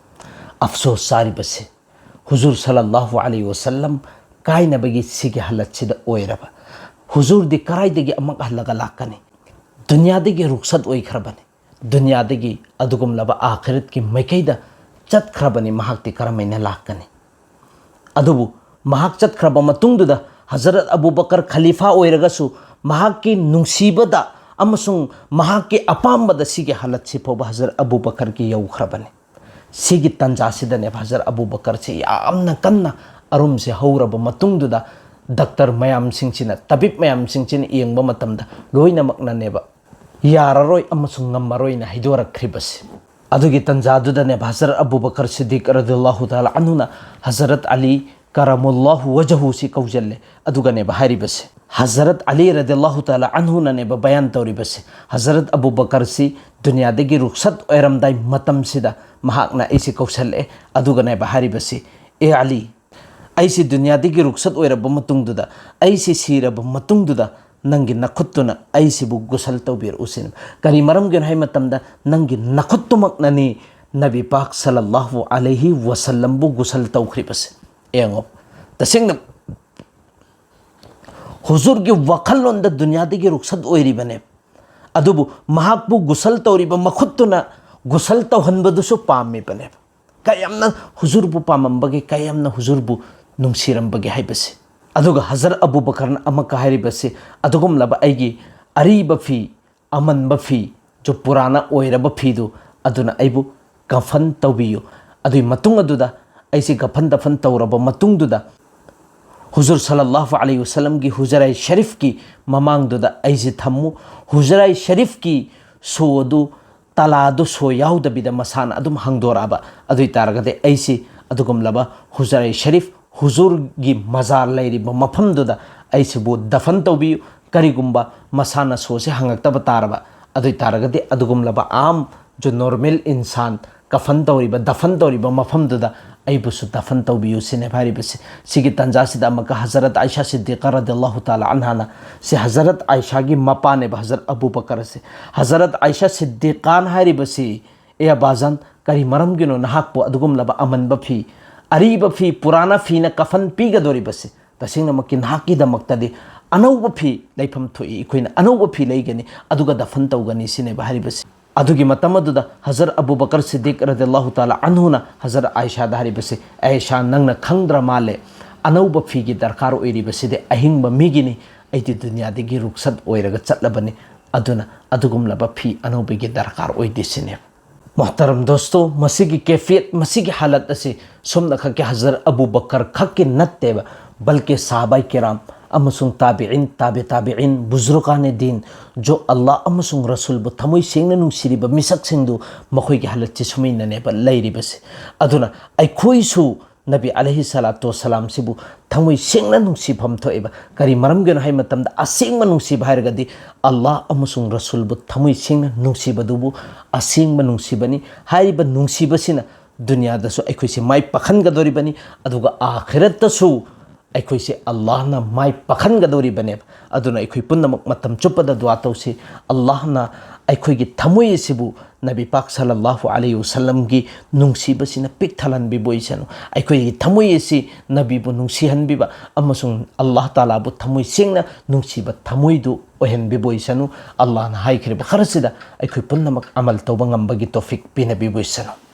ꯑꯐꯁꯣꯁ ꯆꯥꯔꯤꯕꯁꯤ, ꯍꯨꯖꯨꯔ ꯁꯜꯂꯜꯂꯥꯍꯨ ꯑꯂꯩꯍꯤ ꯋꯁꯜꯂꯝ ꯀꯥꯏꯅꯕꯒꯤ ꯁꯤꯒꯤ ꯍꯥꯂꯠꯁꯤꯗ ꯑꯣꯏꯔꯕ꯫ ꯍꯨꯖꯨꯔꯗꯤ ꯀꯔꯥꯏꯗꯒꯤ ꯑꯃꯨꯛ ꯍꯜꯂꯒ ꯂꯥꯛꯀꯅꯤ? ꯗꯨꯅꯤꯌꯥꯗꯒꯤ ꯔꯨꯛꯁꯠ ꯑꯣꯏꯈ꯭ꯔꯕꯅꯤ꯫ ꯗꯨꯅꯤꯌꯥꯗꯒꯤ ꯑꯗꯨꯒꯨꯝꯂꯕ ꯑꯥꯈꯤꯔꯠꯀꯤ ꯃꯥꯏꯀꯩꯗ ꯆꯠꯈ꯭ꯔꯕꯅꯤ꯫ ꯃꯍꯥꯛꯇꯤ ꯀꯔꯝꯍꯥꯏꯅ ꯂꯥꯛꯀꯅꯤ? ꯑꯗꯨꯕꯨ ꯃꯍꯥꯛ ꯆꯠꯈ꯭ꯔꯕ ꯃꯇꯨꯡꯗꯨꯗ ꯍꯖꯔꯠ ꯑꯕꯨ ꯕꯀꯔ ꯈꯂꯤꯐꯥ ꯑꯣꯏꯔꯒꯁꯨ ꯃꯍꯥꯛꯀꯤ ꯅꯨꯡꯁꯤꯕꯗ ꯑꯃꯁꯨꯡ ꯃꯍꯥꯛꯀꯤ ꯑꯄꯥꯝꯕꯗ ꯁꯤꯒꯤ ꯍꯥꯂꯠꯁꯤ ꯐꯥꯎꯕ ꯍꯖꯔꯠ ꯑꯕꯨ ꯕꯀꯔꯒꯤ ꯌꯧꯈ꯭ꯔꯕꯅꯤ꯫ ꯁꯤꯒꯤ ꯇꯟꯖꯥꯁꯤꯗꯅꯦꯕ ꯍꯖꯔꯠ ꯑꯕꯨ ꯕꯀꯔꯁꯤ ꯌꯥꯝꯅ ꯀꯟꯅ ꯑꯔꯨꯝꯁꯦ ꯍꯧꯔꯕ ꯃꯇꯨꯡꯗꯨꯗ ꯗꯥꯛꯇꯔ ꯃꯌꯥꯝꯁꯤꯡꯁꯤꯅ, ꯇꯕꯤꯕ ꯃꯌꯥꯝꯁꯤꯡꯁꯤꯅ ꯌꯦꯡꯕ ꯃꯇꯝꯗ ꯂꯣꯏꯅꯃꯛꯅꯅꯦꯕ ꯌꯥꯔꯔꯣꯏ ꯑꯃꯁꯨꯡ ꯉꯝꯃꯔꯣꯏꯅ ꯍꯥꯏꯗꯣꯔꯛꯈ꯭ꯔꯤꯕꯁꯤ꯫ ꯑꯗꯨꯒꯤ ꯇꯟꯖꯥꯗꯨꯗꯅꯦꯕ ꯍꯖꯔꯠ ꯑꯕꯨ ꯕꯀꯔ ꯁꯤꯗꯤꯛ ꯔꯗꯤꯌꯜꯂꯥꯍꯨ ꯇꯥꯂꯥ ꯑꯟꯍꯨꯅ ꯍꯖꯔꯠ ꯑꯂꯤ ꯀꯔꯃꯨꯜꯂꯥꯍꯨ ꯋꯖꯍꯨꯁꯤ ꯀꯧꯖꯜꯂꯦ꯫ ꯑꯗꯨꯒꯅꯦꯕ ꯍꯥꯏꯔꯤꯕꯁꯤ, ꯍꯖꯔꯠ ꯑꯂꯤ ꯔꯗꯤꯌꯜꯂꯥꯍꯨ ꯇꯥꯂꯥ ꯑꯟꯍꯨꯅꯅꯦꯕ ꯕꯌꯥꯟ ꯇꯧꯔꯤꯕꯁꯤ꯫ ꯍꯖꯔꯠ ꯑꯕꯨ ꯕꯀꯔꯁꯤ ꯗꯨꯅꯤꯌꯥꯗꯒꯤ ꯔꯨꯛꯁꯠ ꯑꯣꯏꯔꯝꯗꯥꯏ ꯃꯇꯝꯁꯤꯗ ꯃꯍꯥꯛꯅ ꯑꯩꯁꯤ ꯀꯧꯁꯜꯂꯛꯑꯦ꯫ ꯑꯗꯨꯒꯅꯦꯕ ꯍꯥꯏꯔꯤꯕꯁꯤ, "ꯑꯦ ꯑꯂꯤ, ꯑꯩꯁꯤ ꯗꯨꯅꯤꯌꯥꯗꯒꯤ ꯔꯨꯛꯁꯠ ꯑꯣꯏꯔꯕ ꯃꯇꯨꯡꯗꯨꯗ, ꯑꯩꯁꯤ ꯁꯤꯔꯕ ꯃꯇꯨꯡꯗꯨꯗ ꯅꯪꯒꯤ ꯅꯈꯨꯠꯇꯨꯅ ꯑꯩꯁꯤꯕꯨ ꯒꯨꯁꯜ ꯇꯧꯕꯤꯔꯛꯎ" ꯁꯤꯅꯤ꯫ ꯀꯔꯤ ꯃꯔꯝꯒꯤꯅꯣ ꯍꯥꯏ ꯃꯇꯝꯗ, ꯅꯪꯒꯤ ꯅꯈꯨꯠꯇꯨꯃꯛꯅꯅꯤ ꯅꯕꯤ ꯄꯥꯛ ꯁꯜꯂꯜꯂꯥꯍꯨ ꯑꯂꯩꯍꯤ ꯋꯁꯜꯂꯝꯕꯨ ꯒꯨꯁꯜ ꯇꯧꯈ꯭ꯔꯤꯕꯁꯦ꯫ ꯌꯦꯡꯉꯣ, ꯇꯁꯦꯡꯅ ꯍꯨꯖꯨꯔꯒꯤ ꯋꯥꯈꯜꯂꯣꯟꯗ ꯗꯨꯅꯤꯌꯥꯗꯒꯤ ꯔꯨꯛꯁꯠ ꯑꯣꯏꯔꯤꯕꯅꯦ, ꯑꯗꯨꯕꯨ ꯃꯍꯥꯛꯄꯨ ꯒꯨꯁꯜ ꯇꯧꯔꯤꯕ ꯃꯈꯨꯠꯇꯨꯅ ꯒꯨꯁꯜ ꯇꯧꯍꯟꯕꯗꯨꯁꯨ ꯄꯥꯝꯃꯤꯕꯅꯦꯕ꯫ ꯀꯌꯥꯝꯅ ꯍꯨꯖꯨꯔꯕꯨ ꯄꯥꯝꯃꯝꯕꯒꯦ, ꯀꯌꯥꯝꯅ ꯍꯨꯖꯨꯔꯕꯨ ꯅꯨꯡꯁꯤꯔꯝꯕꯒꯦ ꯍꯥꯏꯕꯁꯦ꯫ ꯑꯗꯨꯒ ꯍꯖꯔꯠ ꯑꯕꯨ ꯕꯀꯔꯅ ꯑꯃꯛꯀ ꯍꯥꯏꯔꯤꯕꯁꯤ, "ꯑꯗꯨꯒꯨꯝꯂꯕ ꯑꯩꯒꯤ ꯑꯔꯤꯕ ꯐꯤ, ꯑꯃꯟꯕ ꯐꯤ, ꯖꯣ ꯄꯨꯔꯥꯅ ꯑꯣꯏꯔꯕ ꯐꯤꯗꯨ, ꯑꯗꯨꯅ ꯑꯩꯕꯨ ꯀꯐꯟ ꯇꯧꯕꯤꯌꯨ꯫ ꯑꯗꯨꯒꯤ ꯃꯇꯨꯡ ꯑꯗꯨꯗ ꯑꯩꯁꯤ ꯀꯐꯟ ꯗꯐꯟ ꯇꯧꯔꯕ ꯃꯇꯨꯡꯗꯨꯗ ꯍꯨꯖꯨꯔ ꯁꯜꯂꯜꯂꯥꯍꯨ ꯑꯂꯩꯍꯤ ꯋꯁꯜꯂꯝꯒꯤ ꯍꯨꯖꯔꯥꯏ ꯁꯔꯤꯐꯀꯤ ꯃꯃꯥꯡꯗꯨꯗ ꯑꯩꯁꯤ ꯊꯝꯃꯨ꯫ ꯍꯨꯖꯔꯥꯏ ꯁꯔꯤꯐꯀꯤ ꯁꯣ ꯑꯗꯨ, ꯇꯂꯥꯗꯨ ꯁꯣ ꯌꯥꯎꯗꯕꯤꯗ ꯃꯁꯥꯅ ꯑꯗꯨꯝ ꯍꯥꯡꯗꯣꯔꯛꯑꯕ, ꯑꯗꯨ ꯑꯣꯏ ꯇꯥꯔꯒꯗꯤ ꯑꯩꯁꯤ ꯑꯗꯨꯒꯨꯝꯂꯕ ꯍꯨꯖꯔꯥꯏ ꯁꯔꯤꯐ, ꯍꯨꯖꯨꯔꯒꯤ ꯃꯖꯥꯔ ꯂꯩꯔꯤꯕ ꯃꯐꯝꯗꯨꯗ ꯑꯩꯁꯤꯕꯨ ꯗꯐꯟ ꯇꯧꯕꯤꯌꯨ꯫ ꯀꯔꯤꯒꯨꯝꯕ ꯃꯁꯥꯅ ꯁꯣꯁꯦ ꯍꯪꯉꯛꯇꯕ ꯇꯥꯔꯕ, ꯑꯗꯨ ꯑꯣꯏ ꯇꯥꯔꯒꯗꯤ ꯑꯗꯨꯒꯨꯝꯂꯕ ꯑꯥꯝ ꯖꯣ ꯅꯣꯔꯃꯦꯜ ꯏꯟꯁꯥꯟ ꯀꯐꯟ ꯇꯧꯔꯤꯕ, ꯗꯐꯟ ꯇꯧꯔꯤꯕ ꯃꯐꯝꯗꯨꯗ ꯑꯩꯕꯨꯁꯨ ꯗꯐꯟ ꯇꯧꯕꯤꯌꯨ ꯁꯤꯅꯦꯕ ꯍꯥꯏꯔꯤꯕꯁꯤ꯫ ꯁꯤꯒꯤ ꯇꯥꯟꯖꯥꯁꯤꯗ ꯑꯃꯨꯛꯀ ꯍꯖꯔꯠ ꯑꯥꯏꯁꯥ ꯁꯤꯗꯤꯀꯥ ꯔꯗꯤꯌꯜꯂꯥꯍꯨ ꯇꯥꯂꯥ ꯑꯟꯍꯥꯅ, ꯁꯤ ꯍꯖꯔꯠ ꯑꯥꯏꯁꯥꯒꯤ ꯃꯄꯥꯅꯦꯕ ꯍꯖꯔꯠ ꯑꯕꯨ ꯕꯀꯔ ꯑꯁꯤ꯫ ꯍꯖꯔꯠ ꯑꯥꯏꯁꯥ ꯁꯤꯗꯤꯀꯥꯟ ꯍꯥꯏꯔꯤꯕꯁꯤ, "ꯑꯦ ꯑꯕꯥꯖꯥꯟ, ꯀꯔꯤ ꯃꯔꯝꯒꯤꯅꯣ ꯅꯍꯥꯛꯄꯨ ꯑꯗꯨꯒꯨꯝꯂꯕ ꯑꯃꯟꯕ ꯐꯤ, ꯑꯔꯤꯕ ꯐꯤ, ꯄꯨꯔꯥꯅ ꯐꯤꯅ ꯀꯐꯟ ꯄꯤꯒꯗꯧꯔꯤꯕꯁꯤ? ꯇꯁꯦꯡꯅꯃꯛꯀꯤ ꯅꯍꯥꯛꯀꯤꯗꯃꯛꯇꯗꯤ ꯑꯅꯧꯕ ꯐꯤ ꯂꯩꯐꯝ ꯊꯣꯛꯏ, ꯑꯩꯈꯣꯏꯅ ꯑꯅꯧꯕ ꯐꯤ ꯂꯩꯒꯅꯤ, ꯑꯗꯨꯒ ꯗꯐꯟ ꯇꯧꯒꯅꯤ" ꯁꯤꯅꯦꯕ ꯍꯥꯏꯔꯤꯕꯁꯤ꯫ ꯑꯗꯨꯒꯤ ꯃꯇꯝ ꯑꯗꯨꯗ ꯍꯖꯔꯠ ꯑꯕꯨ ꯕꯀꯔ ꯁꯤꯗꯤꯛ ꯔꯗꯤꯌꯜꯂꯥꯍꯨ ꯇꯥꯂꯥ ꯑꯟꯍꯨꯅ ꯍꯖꯔꯠ ꯑꯥꯏꯁꯥꯗ ꯍꯥꯏꯔꯤꯕꯁꯤ, "ꯑꯥꯏꯁꯥ, ꯅꯪꯅ ꯈꯪꯗ꯭ꯔ ꯃꯥꯜꯂꯦ, ꯑꯅꯧꯕ ꯐꯤꯒꯤ ꯗꯔꯀꯥꯔ ꯑꯣꯏꯔꯤꯕꯁꯤꯗꯤ ꯑꯍꯤꯡꯕ ꯃꯤꯒꯤꯅꯤ, ꯑꯩꯗꯤ ꯗꯨꯅꯤꯌꯥꯗꯒꯤ ꯔꯨꯛꯁꯠ ꯑꯣꯏꯔꯒ ꯆꯠꯂꯕꯅꯤ, ꯑꯗꯨꯅ ꯑꯗꯨꯒꯨꯝꯂꯕ ꯐꯤ ꯑꯅꯧꯕꯒꯤ ꯗꯔꯀꯥꯔ ꯑꯣꯏꯗꯦ" ꯁꯤꯅꯦꯕ꯫ ꯃꯣꯍꯇꯔꯝ ꯗꯣꯁꯇꯣ, ꯃꯁꯤꯒꯤ ꯀꯦꯐꯤꯌꯠ, ꯃꯁꯤꯒꯤ ꯍꯥꯂꯠ ꯑꯁꯤ ꯁꯣꯝꯅ ꯈꯛꯀꯤ ꯍꯖꯔꯠ ꯑꯕꯨ ꯕꯀꯔ ꯈꯛꯀꯤ ꯅꯠꯇꯦꯕ, ꯕꯜꯀꯤ ꯁꯥꯍꯥꯕꯥꯏ ꯀꯤꯔꯥꯝ ꯑꯃꯁꯨꯡ ꯇꯥꯕꯤꯏꯟ, ꯇꯥꯕꯤ ꯇꯥꯕꯤꯏꯟ, ꯕꯨꯖꯨꯔꯒꯥꯅꯦ ꯗꯤꯟ, ꯖꯣ ꯑꯜꯂꯥꯍ ꯑꯃꯁꯨꯡ ꯔꯁꯨꯜꯕꯨ ꯊꯃꯣꯏ ꯁꯦꯡꯅ ꯅꯨꯡꯁꯤꯔꯤꯕ ꯃꯤꯁꯛꯁꯤꯡꯗꯨ, ꯃꯈꯣꯏꯒꯤ ꯍꯥꯂꯠꯁꯤ ꯁꯨꯃꯥꯏꯅꯅꯦꯕ ꯂꯩꯔꯤꯕꯁꯦ꯫ ꯑꯗꯨꯅ ꯑꯩꯈꯣꯏꯁꯨ ꯅꯕꯤ ꯑꯂꯩꯍꯤ ꯁꯂꯥꯇꯨ ꯋꯁꯁꯂꯥꯝꯁꯤꯕꯨ ꯊꯃꯣꯏ ꯁꯦꯡꯅ ꯅꯨꯡꯁꯤꯐꯝ ꯊꯣꯛꯑꯦꯕ꯫ ꯀꯔꯤ ꯃꯔꯝꯒꯤꯅꯣ ꯍꯥꯏꯕ ꯃꯇꯝꯗ, ꯑꯁꯦꯡꯕ ꯅꯨꯡꯁꯤꯕ ꯍꯥꯏꯔꯒꯗꯤ ꯑꯜꯂꯥꯍ ꯑꯃꯁꯨꯡ ꯔꯁꯨꯜꯕꯨ ꯊꯃꯣꯏ ꯁꯦꯡꯅ ꯅꯨꯡꯁꯤꯕꯗꯨꯕꯨ ꯑꯁꯦꯡꯕ ꯅꯨꯡꯁꯤꯕꯅꯤ꯫ ꯍꯥꯏꯔꯤꯕ ꯅꯨꯡꯁꯤꯕꯁꯤꯅ ꯗꯨꯅꯤꯌꯥꯗꯁꯨ ꯑꯩꯈꯣꯏꯁꯦ ꯃꯥꯏ ꯄꯥꯛꯍꯟꯒꯗꯧꯔꯤꯕꯅꯤ, ꯑꯗꯨꯒ ꯑꯥꯈꯤꯔꯠꯇꯁꯨ ꯑꯩꯈꯣꯏꯁꯦ ꯑꯜꯂꯥꯍꯅ ꯃꯥꯏ ꯄꯥꯛꯍꯟꯒꯗꯧꯔꯤꯕꯅꯦꯕ꯫ ꯑꯗꯨꯅ ꯑꯩꯈꯣꯏ ꯄꯨꯝꯅꯃꯛ ꯃꯇꯝ ꯆꯨꯞꯄꯗ ꯗꯨꯋꯥ ꯇꯧꯁꯤ, ꯑꯜꯂꯥꯍꯅ ꯑꯩꯈꯣꯏꯒꯤ ꯊꯃꯣꯏ ꯑꯁꯤꯕꯨ ꯅꯕꯤ ꯄꯥꯛ ꯁꯜꯂꯜꯂꯥꯍꯨ ꯑꯂꯩꯍꯤ ꯋꯁꯜꯂꯝꯒꯤ ꯅꯨꯡꯁꯤꯕꯁꯤꯅ ꯄꯤꯛ ꯊꯜꯍꯟꯕꯤꯕ ꯑꯣꯏꯁꯅꯨ꯫ ꯑꯩꯈꯣꯏꯒꯤ ꯊꯃꯣꯏ ꯑꯁꯤ ꯅꯕꯤꯕꯨ ꯅꯨꯡꯁꯤꯍꯟꯕꯤꯕ ꯑꯃꯁꯨꯡ ꯑꯜꯂꯥꯍ ꯇꯥꯂꯥꯕꯨ ꯊꯃꯣꯏ ꯁꯦꯡꯅ ꯅꯨꯡꯁꯤꯕ ꯊꯃꯣꯏꯗꯨ ꯑꯣꯏꯍꯟꯕꯤꯕ ꯑꯣꯏꯁꯅꯨ꯫ ꯑꯜꯂꯥꯍꯅ ꯍꯥꯏꯈ꯭ꯔꯤꯕ ꯈꯔꯁꯤꯗ ꯑꯩꯈꯣꯏ ꯄꯨꯝꯅꯃꯛ ꯑꯃꯜ ꯇꯧꯕ ꯉꯝꯕꯒꯤ ꯇꯣꯐꯤꯛ ꯄꯤꯅꯕꯤꯕ ꯑꯣꯏꯁꯅꯨ꯫